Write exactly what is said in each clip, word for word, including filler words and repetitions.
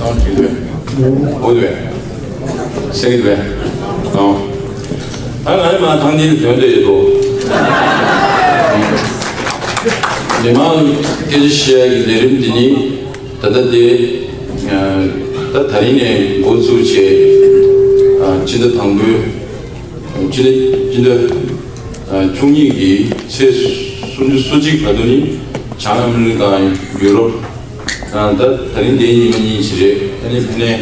འོ་དེ་སེང་གེ་དེ་ཨང་། ད་ང་ནི་མ་ཐང་འདིར་དོན་དེ་ཡོད་དོ། མི་མང་སྐད་ཆ་བཤད་ཀྱི་ལས་རིམ་འདི་ནི་ད་ལྟ་དེ་ད་ད་རིང་ནས་འགོ་བཙུགས་བྱས། སྤྱི་ཟླ་དང་པོའི་སྤྱི་ཟླ་སྤྱི་ཟླ་བཅུ་གཉིས་ཀྱི་ཚེས་སུམ་ཅུ་སོ་གཅིག་བར་དུ་ནི་བྱང་ཨ་མི་རི་ཀ་དང་ཡུ་རོབ། ད་ད་རིང་འདིའི་ཉི་མ་གཉིས་ཤིག་རེད། ཨ་ནི་ཕ་ནས་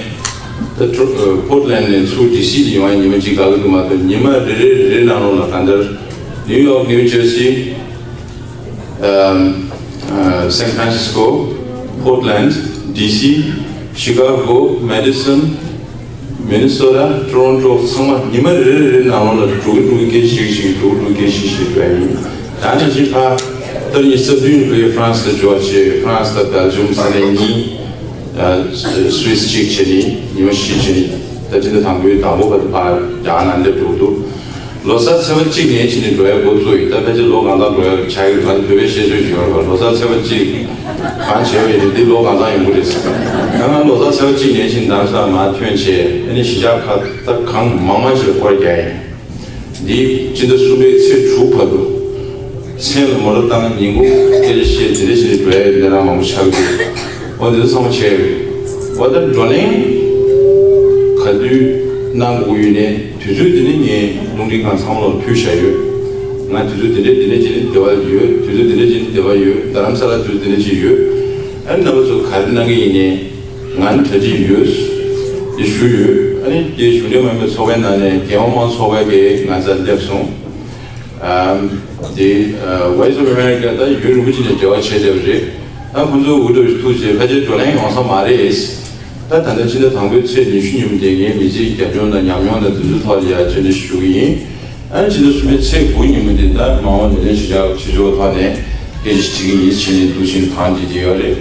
ད་ཕོར་ཏ་ལན་ནས་ཚུར་ཌི་སི་ལ་ཡོང་བའི་ཉི་མ་གཅིག་འགག་གི་འདུག་མ་གཏོགས་ཉི་མ་རེ་རེ་རེ་རེ་ནང་ལོགས་ལ་གང་ལྟར་ནིའུ་ཡོག་ནིའུ་ཇར་སི། ཨམ། ཨ། སན་ཕ་རན་སི་སི་ཀོ། ཕོར་ཏ་ལན། ཌི་སི། ཤི་ཀ་གོ། མེ་ཌི་སོན། མི་ནི་སོ་ཊ། ཊོ་རོན་ཊོ། ཚང་མ་ཉི་མ་རེ་རེ་རེ་ནང་ལོགས་ལ་འགྲོ་གི་འགྲོ་གི་སྐད་ཆ་ཞིག་ཞིག་འགྲོ་གི་འགྲོ་གི་སྐད་ཆ་ཞིག་ཞིག་འགྲོ་ཡ་ཡིན། ད་ནི་ཞིག་ཕ་ད་ནི་སྲིད་དོན་བོད་ཧྥ་རན་སི་ལ་འབྱོར་བྱས། ཧྥ་རན་སི་དང་སྦེལ་ཇམ་ས་གནས་གཉིས། ཨ། སུད་སི་གཅིག་བྱས་ནི་ཉི་མ་བཞི་བྱས་ནི་ད་ཅི་འདི་དང་པོའི་དང་པོ་བར་དུ་ཕར་རྒྱ་གར་ནང་སླེབས་འགྲོ་གི་འདུག་ལོ་གསར་ཚེས་པ་གཅིག་ནས་ཕྱིན་ནས་འགྲོ་ཡ་འགོ་བཙུགས་ཡིན། ད་ཕལ་ཆེར་ལོ་གང་དང་འགྲོ་ཡ་ཆགས་ཡོད། ང་ཚོ་བོད་པའི་བཤད་སྲོལ་ཞིག་ཡོད་རེད་པ། ལོ་གསར་ཚེས་པ་གཅིག་གང་བྱས་པ་ཡིན་འདི་ལོ་གང་དང་ཡོང་གི་རེད་ཟེར། ད་ང་ལོ་གསར་ཚེས་པ་གཅིག་ནས་ཕྱིན་རྡ་རམ་ས་ལ་མར་ཐོན་བྱས། ཨ་ནི་གཞིས་ཆགས་ཁག་ད་གང་མང་མང་ཞིག་ལ་སྐོར་རྒྱག་ཡིན། འདི་སྤྱི་ཟླ་གསུམ་པའི་ཚེས་དྲུག་བར་དུ། མཚན་ལ་མོ་ཊ་བཏང་། ཉིན་གུང་སྐད་ཆ་བཤད། དེ་འདྲ་བྱས་ནས་འགྲོ་ཡ་ཡོད། གནས་སྟངས་མང་པོ་ཆགས་ཀྱི་འདུག་འོ་འདི་ཚོ་ཚང་མ་བྱས་ཡོད། འོ་ད་བགྲོ་གླེང་ག་དུས་གནང་དགོས་ཡོད་ནའི་དུས་ཚོད་འདི་ནི་ངས་རླུང་འཕྲིན་ཁང་ཚང་མ་ལ་ཕུལ་བཞག་ཡོད། ང་དུས་ཚོད་འདི་འདྲས་འདི་འདྲས་བྱས་ནས་འབྲེལ་བ་ཡོད། དུས་ཚོད་འདི་འདྲས་བྱས་ནས་འབྲེལ་བ་ཡོད། རྡ་རམ་ས་ལ་དུས་ཚོད་འདི་འདྲས་བྱས་ཡོད། ཨ་ནི་རྣམ་པ་ཚོ་ག་རེ་གནང་གི་ཡིན་ནའི། ང་ནི་གྲ་སྒྲིག་ཡོད། དེ་ཞུ་ཡོད། ཨ་ནི་དེ་གཞུང་འབྲེལ་མ་ཡིན་པའི་ཚོགས་པའི་ནང་ནས་རྒྱལ་ཡོངས་མང་ཚོགས་པ་གིས་ང་རྩར་སླེབས་སོང་། ཨམ། དེ་ཨ། Voice of America ད་ཡུན་རིང་པོ་ཅིག་ནས་འབྲེལ་བ་བྱས་བསྡད་པ་རེད། ད་ཁོང་ཚོ་འུ་ཐུག་ཐུག་བྱས་ཕལ་ཆེར་བགྲོ་གླེང་ཡོང་ས་མ་རེད། ད་ད་ལྟ་ཕྱི་ཟླ་དང་པོའི་ཚེས་ཉི་ཤུ་ཉིན་མོ་དེ་ངས་མི་ཚེའི་རྒྱབ་ལྗོངས་དང་ཉམས་མྱོང་དང་དེ་ཚོའི་ཐོག་ལ་ཡ་ཅིག་འདྲ་ཞུ་གི་ཡིན། ཨ་ནི་ཕྱི་ཟླ་གསུམ་པའི་ཚེས་དགུ་ཉིན་མོ་དེ་ད་མ་འོངས་ལས་དོན་ཞིབ་ཕྲ་ཆེ་ཆུང་ཐོག་ནས་སྐད་ཆ་དྲི་གི་ཡིན་ཟེར་ནས་འདུག་བྱས་ནས་གང་བྱེད་ཀྱི་ཡོད་རེད།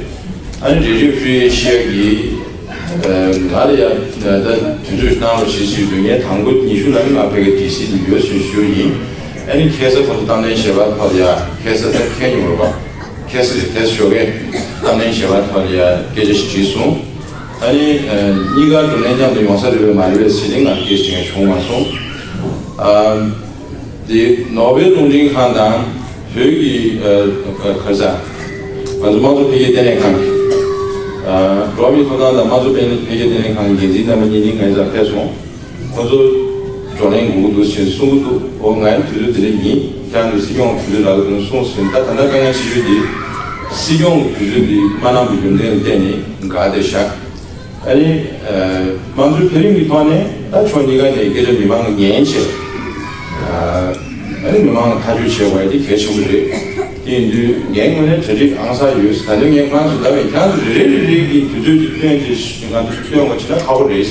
ཨ་ནི་Radio Free Asia གིས་ང་ལ་ཡ་ད་དུས་ཚོད་གནང་རོགས་བྱེད་ཟེར་དུས་ངས་དང་པོ་ཉི་ཤུ་ལ་ནི་ང་ཕ་གིར་ཌི་སི་དུ་ཡོད་ཟེར་ཞུས་ཡིན། ཨ་ནི་ཁ་སང་ཁོང་ཚོ་གཏམ་གླེང་བྱེད་པ་ཐོག་ལ་ཡ་ཁ་སང་ད་ཁྱེད་ཉིད་རེད་པ། ཁ་སང་རེད། ཁ་སང་ཞོགས་ཀས་གཏམ་གླེང་བྱེད་པ་ཐོག་ལ་ཡ་སྐད་ཆ་ཞིག་དྲིས་སོང་། ཨ་ནི་གཉིས་ཀ་བགྲོ་གླེང་མཉམ་དུ་ཡོང་ས་རེད་པས་མ་རེད་པས་ཟེར་ནས་ང་སྐད་ཆ་དྲི་མཁན་བྱུང་མ་སོང་། ཨ། དེ་ནོར་ཝེ་རླུང་འཕྲིན་ཁང་དང་བོད་ཀྱི་ཨ་ག་རེ་ཟ། ང་ཚོ་དམངས་གཙོ་འཕེལ་རྒྱས་ལྟེ་གནས་ཁང་གི་ཨ་འགྲོ་བ་མིའི་ཐོབ་ཐང་དང་དམངས་གཙོ་འཕེལ་འཕེལ་རྒྱས་ལྟེ་གནས་ཁང་གི་འགན་འཛིན་རྣམ་པ་གཉིས་ནི་ངའི་རྩར་ཕེབས་སོང་། ཁོ་ཚོ་བགྲོ་གླེང་དགོས་ཀྱི་འདུག་ཟེར་གསུང་གི་འདུག་འོ་ང་ཡང་དུས་ཚོད་དེ་འདྲ་ཡིན། ཁྱེད་རང་ཚོས་སྲིད་སྐྱོང་དུས་ཚོད་རག་གི་འདུག་གསུངས་ཟིན། ད་ད་ལྟ་དཀའ་ངལ་ཆེ་ཤོས་དེ་སྲིད་སྐྱོང་གི་དུས་ཚོད་འདི་མ་གནང་བའི་རྒྱུ་མཚན་ལ་བརྟེན་ནས་འགག་བསྡད་བཞག་ཨ་ནི་དམངས་གཙོའི་འཕེལ་རིམ་གྱི་ཐོག་ནས་ད་ཕྱོགས་གཉིས་ཀ་ནས་སྐད་ཆ་མི་མང་ལ་ཉན་བྱས། ཨ་ནི་མི་མང་ལ་ཐག་གཅོད་བྱེད་དགོས་ཡ་དེ་གལ་ཆེན་པོ་རེད། དེ་ཡིན་དུས་ངའི་ངོས་ནས་གྲ་སྒྲིག་ཨང་གསར་ཡོད། ད་དུང་ངས་ཁོ་རང་ཚོ་ལབ་པས་ཁྱེད་རང་ཚོ་རེ་རེ་རེ་རེ་གིས་དུས་ཚོད་ཅིག་བཏོན་བྱས་ང་ཚོ་བཏོན་དགོས་བྱས་ན་ཁག་པོ་རེད།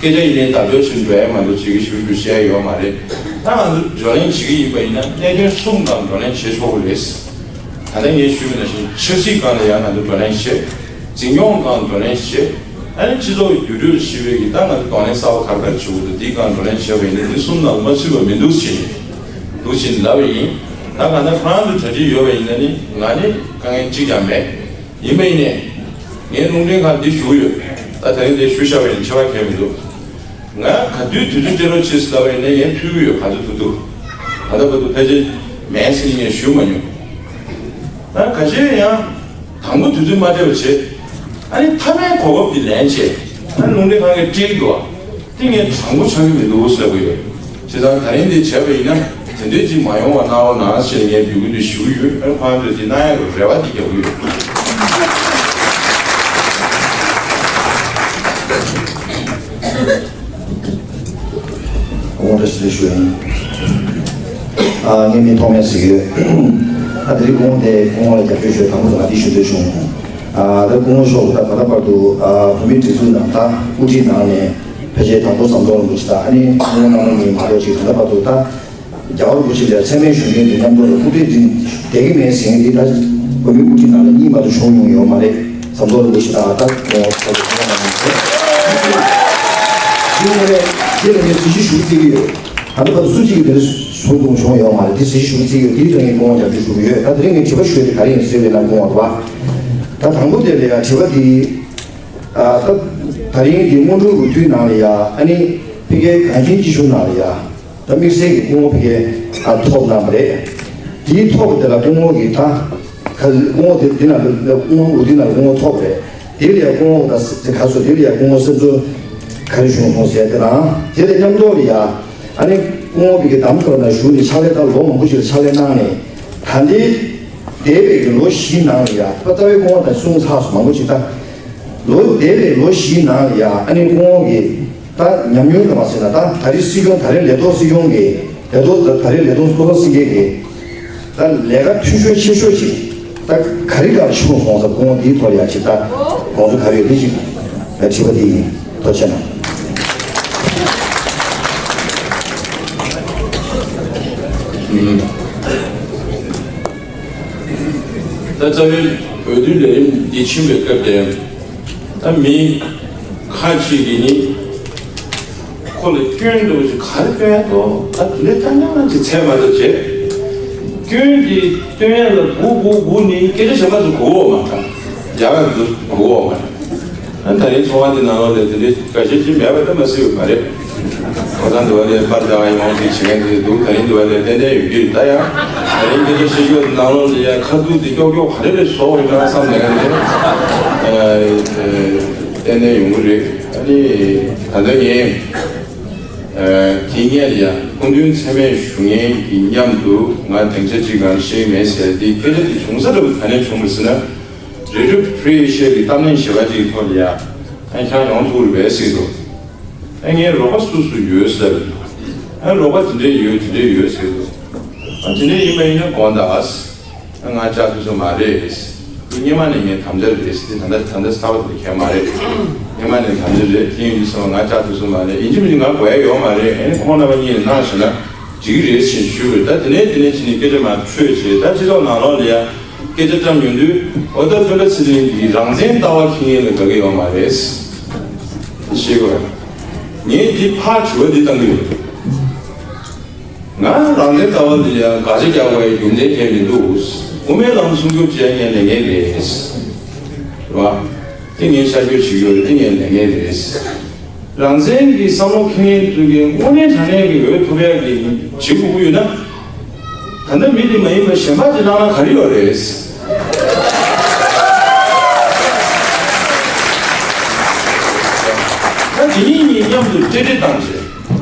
སྐད་ཆ་ཡིན་ནའི་བརྡ་སྤྲོད་བྱེད་འགྲོ་ཡ་མ་གཏོགས་ཅིག་གི་ཞུ་རྒྱུ་བཤད་ཡ་ཡོད་མ་རེད། ད་ང་ཚོ་བགྲོ་གླེང་བྱེད་ཀྱི་ཡིན་པ་ཡིན་ན་གནད་དོན་གསུམ་སྒང་བགྲོ་གླེང་བྱེད་ཆོག་གི་རེད། ད་ལྟ་ངས་ཞུས་པ་ནང་བཞིན་ཆབ་སྲིད་སྒང་ལ་ཡང་ང་ཚོ་བགྲོ་གླེང་བྱེད། འཛིན་སྐྱོང་སྒང་བགྲོ་གླེང་བྱེད། ཨ་ནི་སྤྱི་ཚོགས་ཀྱི་འགྱུར་འགྲོས་ལ་གཞིགས་པའི་གི་ད་ང་ཚོ་གདོང་ལེན་གསར་པ་ག་རེ་ག་རེ་བྱེད་དགོས་འདུག་འདིའི་སྒང་བགྲོ་གླེང་བྱས་པ་ཡིན་ན་འདི་གསུམ་ནང་ལ་མ་ཚུད་པ་མི་འདུག་ཟེར་ནས་འདུག་ཟེར་ནས་ལབ་པ་ཡིན། ད་གང་ལྟར་ཁོ་རང་ཚོ་གྲ་སྒྲིག་ཡོད་པ་ཡིན་ན་ནི་ང་ནི་དཀའ་ངལ་གཅིག་ཀྱང་མེད། ཡིན་པ་ཡིན་ནས་ངས་རླུང་འཕྲིན་ཁང་འདི་ཞུ་གི་ཡོད། ད་དེ་རིང་འདི་ཞུ་བཞག་པ་ཡིན་ན་ཁྱད་པར་གང་ཡང་མི་འདུག་ང་ག་དུས་དུས་ཚོད་སྤྲད་རོགས་བྱེད་ཟེར་ལབ་པ་ཡིན་ན་ངས་ཕུལ་གྱི་ཡོད། ག་ཚོད་ཐུབ་ཐུབ། ད་ལྟ་བར་དུ་ཕལ་ཆེར་མེད་ཟེར་ནས་ངས་ཞུ་མ་མྱོང་། ད་ཁ་ཤས་ཡང་དང་པོ་དུས་ཚོད་མ་སྤྲད་པ་བྱེད། ཨ་ནི་མཐའ་མའི་གོ་སྐབས་འདི་ལེན་བྱེད། ཨ་ནི་རླུང་འཕྲིན་ཁང་གིས་སྤྲད་ཀྱི་འདུག་བ། དེ་ངས་དྲང་པོ་ཆགས་ཀྱི་མི་འདུག་ཟེར་གྱི་ཡོད། བྱས་ཙང་ད་རིང་འདི་བྱས་པ་ཡིན་ན་དེ་འདྲས་ཅིག་མ་ཡོང་བ་གནང་རོགས་གནང་ཞེས་ངས་འབོད་སྐུལ་འདི་ཞུ་གི་ཡོད། ཨ་ནི་ཁོང་ཚོས་འདི་གནང་ཡག་གི་རེ་བ་འདི་རྒྱག་གི་ཡོད། དགོངས་དག་ཞུ་ཞུ་ཡིན། ཨ། ངའི་མིང་ཐོགས་མེད་ཟེར་གྱི་ཡོད། ཨ། དེ་རིང་སྐུ་ངོ་དེ་སྐུ་ངོ་ལ་རྒྱབ་སྐྱོར་ཞུ་བའི་དང་པོ་དེ་ང་འདི་ཞུ་འདོད་བྱུང་། ཨ། ད་སྐུ་ངོ་མཆོག་ད་ད་ལྟ་བར་དུ། ཨ། བོད་མིའི་སྒྲིག་འཛུགས་ནང་ད་དབུ་ཁྲིད་ནང་ནས་ཕལ་ཆེར་དང་པོ་ཟམ་གདོང་རིན་པོ་ཆེ་དང་ཨ་ནི་སྐུ་ངོ་རྣམ་པ་གཉིས་མ་གཏོགས་ཅིག་ད་ལྟ་བར་དུ་ད་རྒྱལ་བ་རིན་པོ་ཆེ་ལ་མཚན་སྨད་ཞུ་མཁན་གྱི་མཉམ་དུ་ལ་དབུ་ཁྲིད་འདི་བསྡད་ཀྱི་མེད་ཟེར་མཁན་འདི་ད་བོད་མིའི་དབུ་ཁྲིད་ནང་ལ་གཉིས་མ་གཏོགས་བྱུང་མྱོང་ཡོད་མ་རེད། ཟམ་གདོང་རིན་པོ་ཆེ་དང་ད་ཁོང་ཚོ་ཁོང་ཚོ་ཁོང་རྣམ་པ་ཡིན་ཚེ། དེ་ནས་དེ་ལ་ངས་གཟིགས་ཞིབ་ཞུ་རྩིས་ཀྱི་ཡོད། ད་ལྟ་བར་དུ་སུ་གཅིག་གིས་དེ་འདྲ་གསུང་གསུང་བྱུང་ཡོད་མ་རེད། དེ་གཟིགས་ཞིབ་ཞུ་རྩིས་ཀྱི་ཡོད། དེའི་ཐོག་ངས་སྐུ་ངོ་རྒྱབ་སྐྱོར་ཞུ་གི་ཡོད། ད་དེ་རིང་ངས་དྲི་བ་ཞུ་ཡ་དེ་ག་རེ་ཡིན་ཟེར་བའི་ནང་སྐུ་ངོ་རེད་པ། ད་དང་པོ་དེ་ལ་ཡང་དྲི་བ་དེ། ཨ་ད་ད་རིང་གི་སྔོན་འགྲོའི་འོས་བསྡུའི་ནང་ལ་ཡ་ཨ་ནི་ཕ་གིའི་གངས་ཅན་སྐྱིད་གཤོངས་ནང་ལ་ཡ་ད་དམིགས་བསལ་གྱི་སྐུ་ངོ་ཕ་གིའི་ཨ་ཐོབ་གནང་བ་རེད། དེའི་ཐོབ་དེ་ལ་སྐུ་ངོ་གི་ད་ག་སྐུ་ངོ་དེ་དེ་ནང་ལ་སྐུ་ངོ་འོས་བསྡུའི་ནང་ལ་སྐུ་ངོ་ཐོབ་རེད། དེ་ལ་ཡ་སྐུ་ངོ་ད་ག་སོ་དེ་ལ་ཡ་སྐུ་ངོ་སེམས་ཚོར་ག་རེ་བྱུང་སོང་ཟེར་དེ་དང་དེ་དང་མཉམ་དུ་ལ་ཡ། ཨ་ནི་སྐུ་ངོ་བི་གི་དམ་སྐོར་ན་བཞུགས་ནས་ཕྱག་ལས་ད་ལོ་མང་པོ་ཞིག་ལ་ཕྱག་ལས་གནང་ནས་ད་ལྟའི་འདས་པའི་གི་ལོ་བཞིའི་ནང་ལ་ཡ་ད་རྩ་བའི་སྐུ་ངོ་དང་གསུངས་ཚར་སོང་མང་པོ་ཞིག་ད་ལོ་འདས་པའི་ལོ་བཞིའི་ནང་ལ་ཡ་ཨ་ནི་སྐུ་ངོ་གི་ད་ཉམས་མྱོང་དང་མ་ཟེར་ན་ད་ད་རེས་སྲིད་སྐྱོང་ད་རེས་ལས་ཐོག་སྲིད་སྐྱོང་གི་ལས་ཐོག་ད་ད་རེས་ལས་ཐོག་བློ་བཟང་སེང་གེ་གི་ད་ལས་ཀ་འཐུས་ཤོར་ཆེ་ཤོས་ཅིག་ད་ག་རེ་ག་རེ་བྱུང་སོང་ཟེར་སྐུ་ངོ་འདིའི་ཐོག་ལ་ཡ་ཅིག་ད་དགོངས་ཚུལ་ག་རེ་ཡོད་དེ་ཅིག་དྲི་བ་འདི་ཡིན། ཐུགས་རྗེ་གནང་། ད་རྩ་བའི་འོས་བསྡུ་ལས་རིམ་འདི་ཕྱིན་པའི་སྐབས་དེ་ད་མི་ཁ་ཅིག་གིས་ནི་ཁོ་ལ་སྐྱོན་འདུག་ཅིག་ག་རེ་སྟོན་ཡ་འདུག་ད་དེ་འདྲའི་ཐ་སྙད་ཅིག་ཚད་མ་ཐུབ་བྱས། སྐྱོན་འདི་སྟོན་ཡ་ལ་སྒུག་སྒུག་སྒུག་ནི་སྐད་ཆ་གཞན་པ་ཚོ་གོ་གི་ཡོད་མ་རེད། ཡག་ག་འདུག་གོ་གི་ཡོད་མ་རེད། ཨ་ད་རིང་ཚོང་ཁང་འདི་ནང་ལོགས་ལ་དེ་འདྲའི་འགའ་ཤས་ཅིག་མེད་པ་ད་མ་སྲིད་ཡོད་མ་རེད། ཁོ་ཚང་འདི་བ་ལས་པར་འདྲ་བ་ཡོང་ཅིག་བྱེད་མཁན་དེ་འདུག་ད་རིང་འདི་བ་ལས་ཏན་ཏན་ཡོང་གི་རེད། ད་ཡང་ད་རིང་སྐད་ཆ་བཤད་རྒྱུ་ནང་ལོགས་ལ་ཡ་ཁ་ཐུག་འདི་ཀྱོག་ཀྱོག་ག་རེ་རེ་བཟོ་འོས་ན་བསམ་ནས་ཨ་ཏན་ཏན་ཡོང་གི་རེད། ཨ་ནི་ད་ལྟ་ངས་དེ་སྔོན་ལ་ཡ་སྐུ་མདུན་མཚན་སྨད་ཞུ་མཁན་གྱི་མཉམ་དུ་ང་སྡིངས་ཆ་གཅིག་སྒང་བཤད་མེད་ཟེར་དེ་སྐད་ཆ་དེ་བྱུང་ས་འདྲ་པོ་ག་ནས་བྱུང་བ་ཟེར་ན། རེ་ཌི་ཡོ་ཕི་རི་ཨེ་ཤི་ཡ་གི་གཏམ་གླེང་ཞེས་པ་ཅིག་གི་ཐོག་ལ་ཡ་ཨ་ཁྱང་ཡོང་ཐུབ་རེད་པས་ཟེར་འདུག་ཨ་ངའི་རོགས་པ་སུ་སུ་ཡོད་ཟེར། ཨ་རོགས་པ་དེ་འདྲས་ཡོད་དེ་འདྲས་ཡོད་ཟེར་འདུག་ཨ་དེ་འདྲས་ཡིན་པ་ཡིན་ན་དགོངས་དག་ཨ་ང་བཅར་ཐུབ་ས་མ་རེད། སྔོན་མ་ནས་ངས་དམ་བཅའ་རེད་དེ་ད་ལྟ་ད་ལྟ་ས་བ་དེ་གས་མ་རེད། སྔོན་མ་ནས་དམ་བཅའ་རེད་དེ་ཡིན་དུས་ཙམ་པ་ང་བཅར་ཐུབ་ས་མ་རེད། ཡིན་གཅིག་མིན་གཅིག་ང་དགོས་ཡ་ཡོད་མ་རེད། ཨ་ནི་ཁོང་རྣམ་པ་གཉིས་ནས་གནང་ཞེ་ན་འགྲིག་གི་རེད་ཞེས་ཞུས་པས། ད་དེ་ནས་དེ་ནས་ཕྱིན་ནས་སྐད་ཆ་མར་འཕྲོས་བྱས་ད་སྤྱི་ཚོགས་ནང་ལོགས་ལ་ཡ། སྐད་ཆ་བཀྲམ་ཡོང་དུས་ཨོ་ད་སྤེན་པ་ཚེ་རིང་གིས་རང་བཙན་ལྟ་བ་འཁྱེར་མཁན་ལ་དགའ་གི་ཡོད་མ་རེད། ཤེས་དགོས། ངས་འདི་ཕར་དྲི་བ་འདི་བཏང་གི་ཡོད། ང་རང་བཙན་ལྟ་བ་འདི་ཡང་དགག་བྱ་རྒྱག་པའི་རྒྱུ་མཚན་གང་ཡང་མི་འདུག་དབུ་མའི་ལམ་སྲུང་སྐྱོབ་བྱེད་ཡ་ངས་ལས་འགན་རེད། རེད་བ། དེ་ངས་ཤར་བསྐྱོད་བྱེད་ཀྱི་ཡོད་རེད། དེ་ངས་ལས་འགན་རེད། རང་བཙན་གྱི་བསམ་བློ་འཁྱེར་མཁན་ཚོ་གིས་དངོས་གནས་དྲང་གནས་ཀྱི་འོས་ཐོབ་ཡག་གི་བྱེད་དགོས་ཀྱི་ཡོད་ན། ད་ལྟ་མི་དེ་མ་ཡིན་པ་གཞན་པ་ཅིག་གནང་ན་ག་རེ་ཡོད་རེད། ད་དེ་གཉིས་གཉིས་མཉམ་དུ་འབྲེལ་འདྲིས་བཏང་བྱས།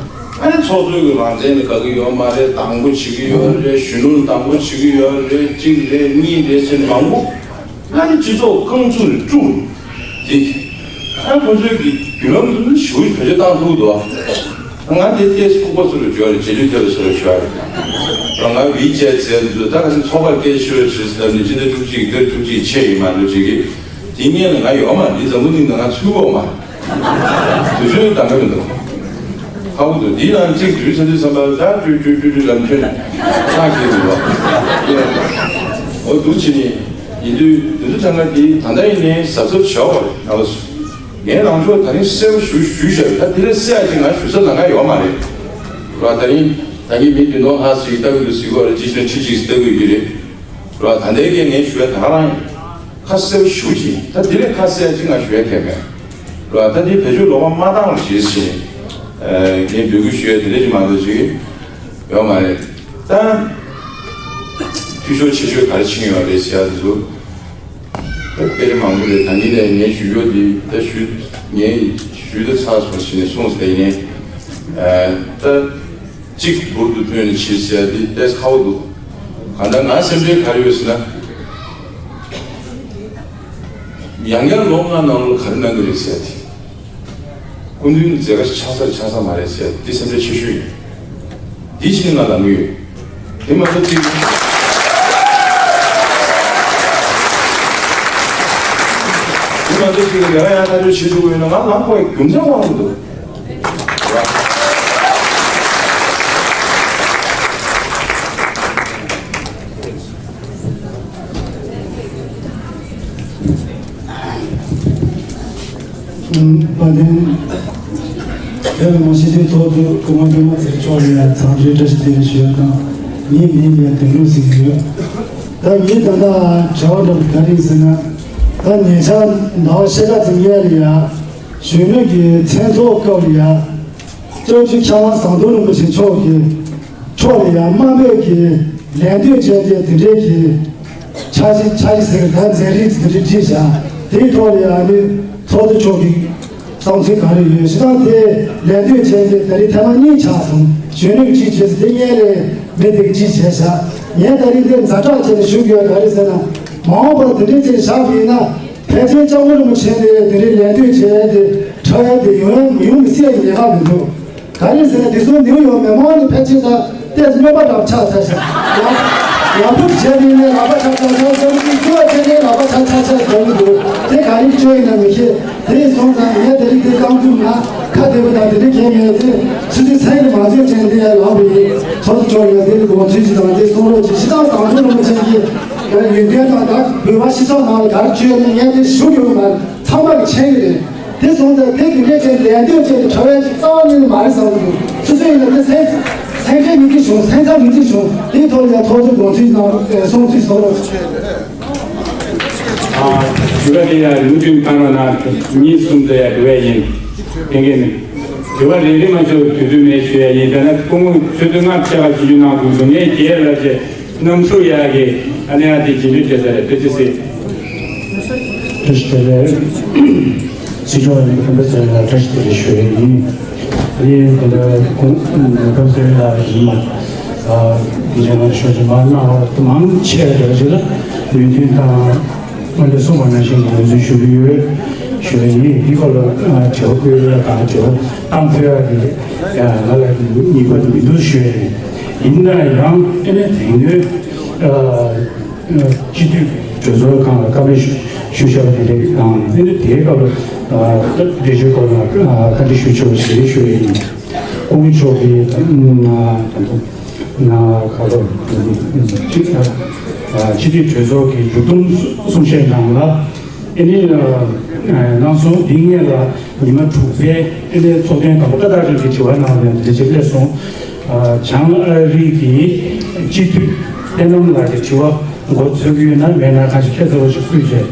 ཨ་ནི་ཚོགས་གཙོ་གི་རང་བཙན་ནི་དགའ་གི་ཡོད་མ་རེད། དང་པོ་བྱེད་ཀྱི་ཡོད་རེད། གཞོན་ནུ་དང་པོ་བྱེད་ཀྱི་ཡོད་རེད། གཅིག་རེད་གཉིས་རེད་ཟེར་མང་པོ། ཨ་ནི་སྤྱི་ཚོགས་རྐང་ཚུགས་ནས་དཀྲུགས། དེ། ཨ་ཁོ་ཚོའི་གི་བརྒྱུད་ལམ་དུ་ནི་ཞེ་པོ་ཅིག་བེད་སྤྱོད་བཏང་ཐུབ་འདུག་ང་དེ་ལྟས་ཁུག་པ་ཚུར་ལ་བྱོས་རེད། རྗེས་ལུས་ཐེབས་པ་ཚུར་ལ་བྱོས་རེད། ང་ཝི་ཅེ་ཟེར་འདུག་ད་ག་ཚོད་ཚོགས་པར་སྐད་ཤོད་ཞེས་ཟེར་ནས་སྤྱི་ཟླ་བཅུ་གཅིག་གི་ཟླ་བཅུ་གཅིག་ཆད་ཡིན་མ་གཏོགས་ཅིག་གི་དེ་སྔོན་ལ་ང་ཡོད་མ་རེད། འཛམ་བུ་གླིང་ནང་ང་ཚུད་ཡོད་མ་རེད། དུས་ཚོད་འདང་གི་མི་འདུག་ཧ་གོ་འདུག་འདི་ནང་གཅིག་དུས་ཚོད་དུས་བསམ་པ་ལ་ད་ཅུ་ཅུ་ཅུ་ཅུ་ལམ་ཁྱོན་ལྷག་གི་འདུག་བ། འོ་འདུག་བྱས་ནས་ཡིན་དུས་དུས་ཚོད་ཚང་མ་འདི་ད་ལྟ་ཡིན་ནའི་གཟབ་གཟབ་བྱ་བ་རེད། ང་ལ་སུ་ངའི་ལངས་ཕྱོགས་ད་རིང་གསལ་པོ་ཞུ་ཞུས་བཞག་ཡོད། ད་དེ་ལས་གསལ་ཡག་ཅིག་ང་ཞུ་ས་ལ་ང་ཡོད་མ་རེད། ར་ད་རིང་ད་གིན་མི་བདུན་སྟོང་ལྷག་ཅིག་ལྟ་གི་འདུག་ཟེར་གི་ཡོད་རེད། ཅིག་ན་ཁྲི་གཅིག་ལྟ་གི་ཡོད་རེད། ར་ད་ལྟའི་གི་ངས་ཞུ་ཡ་ད་ག་རང་ཡིན། ཁ་གསལ་པོ་ཞུ་ཅིག་ད་དེ་ལས་ཁ་གསལ་ཡག་ཅིག་ང་ཞུ་ཡ་གལ་མེད། ར་ད་དེ་བེད་སྤྱོད་ལོག་པ་མ་བཏང་རོགས་བྱེད་ཟེར་ནས་ངས་འབོད་སྐུལ་ཞུ་ཡ་དེ་འདྲ་ཅིག་མ་གཏོགས་ཅིག་ཡོད་མ་རེད། ད་འཐུས་ཤོར་ཆེ་ཤོས་ག་རེ་ཕྱིན་ཡོད་རེད་ཟེར་ཡ་དེ་ཚོ། ད་སྐད་ཆ་མང་པོ་རེད། ད་ཉིད་ནས་ངས་ཞུ་རྒྱུ་འདི་ད་ཞུ་ངས་ཞུས་ད་ཚར་སོང་ཞེས་ནས་གསུངས་ཟེར་ཡིན། ད་གཅིག་འབུར་དུ་ཐོན་ནས་ཕྱིར་ཟེར་འདི་ཏོག་ཙམ་ཁག་པོ་འདུག་གང་ལྟར་ང་སེམས་ཁྲལ་ག་རེ་ཡོད་ཟེར་ན། ཡང་བསྐྱར་ལོ་ལྔ་ནང་ལོགས་ག་རེ་གནང་གི་རེད་ཟེར་ཏེ། སྐུ་མདུན་མཛད་དཀའ་ཆགས་ས་རེད་ཆགས་ས་མ་རེད་ཟེར་ཏེ་སེམས་ཁྲལ་ཆེ་ཤོས་ཡིན། འདི་ཕྱིན་ང་ལངས་ཡོད། དེ་མ་གཏོགས་ཅིག་དེ་མ་གཏོགས་ཅིག་ལས་ཀ་ཡང་ཐག་གཅོད་བྱེད་ཐུབ་ཀྱི་ཡོད་ན་ང་ལངས་དགོས་པའི་རྒྱུ་མཚན་དབང་དུ་འདུག་དཔལ་ལྡན་རྒྱལ་བའི་ངག་བཞེས་ཚོགས་གཙོ་སྐུ་ངོ་སྒྲོལ་མ་ཚེ་རིང་མཆོག་ལ་ཡང་བྱང་ཆུབ་བཀྲ་ཤིས་བདེ་ལེགས་ཞུ་ཡ་དང་། ངའི་མིང་ལ་ཡང་དོན་གྲུབ་ཟེར་གྱི་ཡོད། ད་ངའི་ད་ལྟ་དྲི་བ་འདྲ་པོ་ག་རེ་ཡིན་ཟེར་ན། ད་ཉེ་ཆར་ནང་ཤེལ་དཀར་རྩེ་མཁན་ལ་ཡ་གཞོན་ནུ་གི་མཚན་ཚོགས་སྐབས་ལ་ཡ་སྐྱབས་རྗེ་ཁྱད་དབང་ཟམ་གདོང་རིན་པོ་ཆེ་མཆོག་གི་ཕྱོགས་ལ་ཡ་དམའ་འབེབས་ཀྱི་ལད་ཟློས་བྱས་ཏེ་དེ་འདྲའི་གི་འཆར་གཞི་འཆར་གཞི་ཟེར་གི་ད་མཛད་རིམ་དེ་འདྲ་བསྒྲིགས་བཞག་དེའི་ཐོག་ལ་ཡ་ནི་ཚོགས་གཙོ་མཆོག་གི་བསམ་ཚུལ་ག་རེ་ཡོད་ཞེ་ན། དེ་ལད་ཟློས་བྱས་ཏེ་ད་རེས་ཐེངས་མ་གཉིས་ཆགས་སོང་། གཞོན་ནུ་གཅིག་བྱས་ཏེ་དེ་སྔོན་ལས་མི་དེ་གཅིག་བྱས་བཞག་ངས་ད་རེས་འདི་ཛ་དྲག་བྱས་ནས་ཞུ་དགོས་ག་རེ་ཟེར་ན། མ་འོངས་པར་དེ་འདྲའི་ཅིག་བཞག་པ་ཡིན་ན། ཕལ་ཆེར་སྐྱབས་མགོན་རིན་པོ་ཆེ་ནས་དེ་འདྲའི་ལད་ཟློས་བྱས་ཏེ་ཁྲ་བའི་དེ་ཡོང་ཡོང་མི་སྲིད་ཡ་ཉེན་ཁ་མི་འདུག་ག་རེ་ཟེར་ན་དེ་སོང་ནིའུ་ཡོག་མི་མང་ནི་ཕལ་ཆེར་ད་ལྟས་སུ་གནོད་པ་འདྲ་པོ་ཆགས་ཚར་ཤག་ཡང་ཕུགས་བྱས་ནས་ནས་ལག་པ་ཆག་ཆག་ཆག་ཆག་ཅིག་ཅོ་བྱས་ནས་ལག་པ་ཆག་ཆག་ཆག་འགྲོ་གི་འདུག་དེ་ག་རེ་བཅོས་ཡིན་ན་མི་ཤེས། དེ་སོང་ཙང་ངས་དེ་རིང་དེ་རྐང་ཚུགས་ན་ཁ་བདེ་པོ་དང་དེ་འདྲ་གལ་མེད་དེ་ཆུ་ཚོད་ཚན་གྱི་མ་ཚོད་ཅན་དེ་ལག་པའི་ཚོགས་གཙོ་མཆོག་ཡོད་དེ་དགོངས་ཚུལ་ཅིག་དང་དེ་གསུང་རོགས་ཅིག་ཕྱི་ཐང་དང་པོ་རིན་པོ་ཆེ་གི་ཡོན་ཏན་དང་ད་བོད་པ་སྤྱི་ཚོགས་ནང་ལ་ག་རེ་བཅོས་ཡོད་ན་ངས་དེ་ཞུ་ཡོད་མ་རེད། ཚང་མ་གི་མཁྱེན་གི་རེད། དེ་སོང་ཙང་དེ་གི་འབྲས་ཅན་ལས་འདོད་ཅན་གྱི་གྲྭ་བའི་ཅིག་རྩ་བ་ནས་མ་རེད་བསམ་གི་འདུག་སོ་སོ་ཡིན་ན་དེ་སེམས་སེམས་ཁྲལ་མི་གི་བྱུང་། སེམས་ཚ་མི་གི་བྱུང་། དེའི་ཐོག་ནས་ཐོག་ཚུགས་དགོངས་ཚུལ་གནང་རོགས་གསུང་ཚུལ་གསུང་རོགས། ཨ། དྲི་བ་དེ་ཡང་ལུང་འདྲེན་བཏང་རོགས་གནང་། གཉིས་གསུམ་དེ་ཡང་དྲི་བ་ཡིན། དེ་འགན་ནི་དྲི་བ་རེ་རེ་མ་ཞུ་དུས་ཚོད་མེད་ཞུ་ཡ་ཡིན། ད་ན་སྐུ་ངོ་ཆུ་ཚོད་ལྔ་བཅུ་ཞུ་རྒྱུ་གནང་དགོས་འདུག་ངས་རྒྱལ་ལ་ཆེ་གནམ་ཚུགས་ཡག་གི་ཨ་ནེ་ཨ་དེ་རྗེས་འཇུག་བྱེད་ས་རེད། ཐུགས་རྗེ་ཆེ། བཀྲ་ཤིས་བདེ་ལེགས། སྲིད་སྐྱོང་ཡིན་ཁམས་པ་ཚོ་ལ་བཀྲ་ཤིས་བདེ་ལེགས་ཞུ་ཡས་ཡིན། ཨ་ནི་དེ་འདྲ་ཁོང་ཁམས་པ་ཚོ་ལ་ཡིན་མ། ཨ། དེ་འདྲ་ང་ཤོག་ཅིག་མ་གནང་བ་མང་ཆེ་བ་འདྲ་ཅིག་ལ་ཡོན་ཏན་དང་། སྔོན་དུ་གསུངས་པ་ནང་བཞིན་གྱི་ངོས་འཛིན་ཞུ་གི་ཡོད། ཞུ་ཡ་ཡིན། འདི་སྐོར་ལ་ཨ་དྲི་བ་བཀོད་ཡོད་དང་དྲི་བ་བཏང་ཕོད་ཡ་གི་ང་ལ་ཉེས་པ་མི་འདུག་ཞུ་ཡ་ཡིན། ཡིན་ན་ཡང་ཨ་ནི་དེང་དུས་ཨ་སྤྱི་འཐུས་གྲོས་ཚོགས་ཁང་ལ་བཀའ་མོལ་ཞུ་བཞག་པ་དེ་འདྲ་དང་ཨ་ནི་དེའི་སྐབས་ལ་ཨ་འགྲེལ་བརྗོད་སྐོར་ལ་ཨ་བཀའ་འདྲི་ཞུ་ཆོག་ཞེས་ཞུ་ཡ་ཡིན། སྐུ་ངོ་མཆོག་གིས་ཨ་ད་དུང་། ན་ཁ་ལོ་གཅིག་ཨ་སྤྱི་འཐུས་གྲོས་ཚོགས་ཀྱི་མཇུག་སྡོམ་གསུང་བཤད་ནང་ལ་ཨེ་ནི་ཨ་གནང་སོང་། འདི་སྔོན་ལ་ཉི་མ་དྲུག་པའི་ཨེ་ནི་ཚོགས་ཐེངས་དང་པོ་ཏག་ཏག་ཅན་གྱི་དྲི་བ་ནང་ལ་འདི་ཅིག་སླེབས་སོང་། ཨ་བྱང་ཨ་རི་གི་སྤྱི་འཐུས་བསོད་ནམས་ལགས་ཀྱི་དྲི་བ་མགོ་ཚོད་ཀྱི་ཡོད་ན་མེད་ན་ཁ་ཅིག་ཁྱེད་ཚོ་ཅིག་བསྐུལ་བྱས།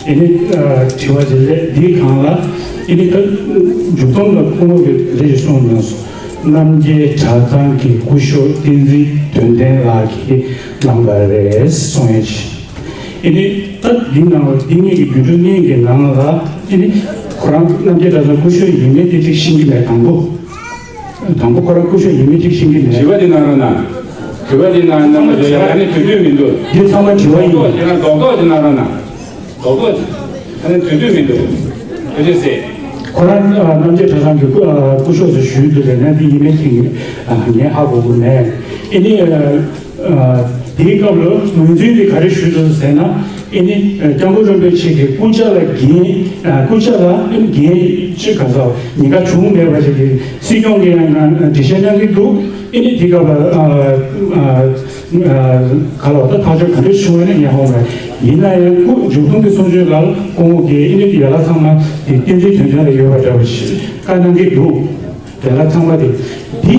ཨེ་ནི་ཨ་དྲི་བ་དེ་ལས་འདིའི་སྒང་ལ་ཨེ་ནི་ད་མཇུག་སྡོམ་ལ་སྐུ་ངོ་གིས་རེ་ཞིག་གསུངས་གནང་སོང་། རྣམ་རྒྱལ་གྲྭ་ཚང་གི་སྐུ་ཞབས་བསྟན་འཛིན་དོན་ལྡན་ལགས་ཀྱིས་གནང་བ་རེད་གསུངས་ཡོད་ཅིང་། ཨེ་ནི་ད་འདི་ནང་ལ་འདི་ངེད་ཀྱི་བརྒྱུད་སྒྲོག་བརྙན་གྱི་ནང་ལ་ཨེ་ནི་ཁོ་རང་རྣམ་རྒྱལ་གྲྭ་ཚང་སྐུ་ཞབས་ཡིན་མིན་དེ་ཅིག་ཤེས་ཀྱི་མེད། དང་པོ། དང་པོ་ཁོ་རང་སྐུ་ཞབས་ཡིན་མིན་ཅིག་ཤེས་ཀྱི་མེད། དྲི་བ་དེ་གནང་རོགས་གནང་། དྲི་བ་དེ་གནང་། རྣམ་པ་ཚོ་ཡ་ཨ་ནི་དུས་ཚོད་མི་འདུག་འདི་ཚང་མ་དྲི་བ་ཡིན། རྡོག་རྡོག་ཅིག་གནང་། རྡོག་རྡོག་ཅིག་གནང་རོགས་གནང་། རྡོག་རྡོག་ཅིག་ཨ་ནི་དུས་ཚོད་མི་འདུག་དུས་ཚོད་ཟད། ཁོ་རང་ཨ་རྣམ་རྒྱལ་གྲྭ་ཚང་གི་སྐུ་ཨ་སྐུ་ཞབས་ཚོ་ཞུས་འདུག་ལབ་ན་འདི་ཡིན་མིན་ཅིག་ཨ་ངས་ཧ་གོ་གི་མེད། ཨེ་ནི་ཨ་ཨ་དེའི་སྐབས་ལ་ངོས་འཛིན་དེ་ག་རེ་ཞུས་འདུག་ཟེར་ན། ཨེ་ནི་ཨ་སྐྱབས་མགོན་རིན་པོ་ཆེ་གི་སྐུ་ཕྱྭ་ལ་འགན་ཨ་སྐུ་ཕྱྭ་ལ་ཨེ་ནི་འགན་ཅིག་ག་ས་ཉེན་ཁ་བྱུང་མེད་པ་ཞིག་གི་སྲིད་སྐྱོང་གིས་ཡང་འགྲེལ་བཤད་གནང་གི་འདུག་ཨེ་ནི་དེ་སྐབས་ལ་ཨ་ཨ་ག་ལ་བ་ད་ཐག་གཅོད་ག་འདྲ་བྱུང་བ་ནི་ངས་ཧ་གོ་མེད། ཡིན་ན་ཡང་སྐུ་མཇུག་སྡོམ་གྱི་གསུང་ཆོས་ལ་སྐུ་ངོ་གིས་ཨེ་ནི་དེ་ཡ་ལ་ཚང་མ་དེ་བསྟན་འཛིན་དོན་ལྡན་ལ་ཡོད་པ་འདྲ་བ་ཞིག་བཀའ་གནང་གི་འདུག་དེ་ལ་ཚང་མ་དེ་དེ་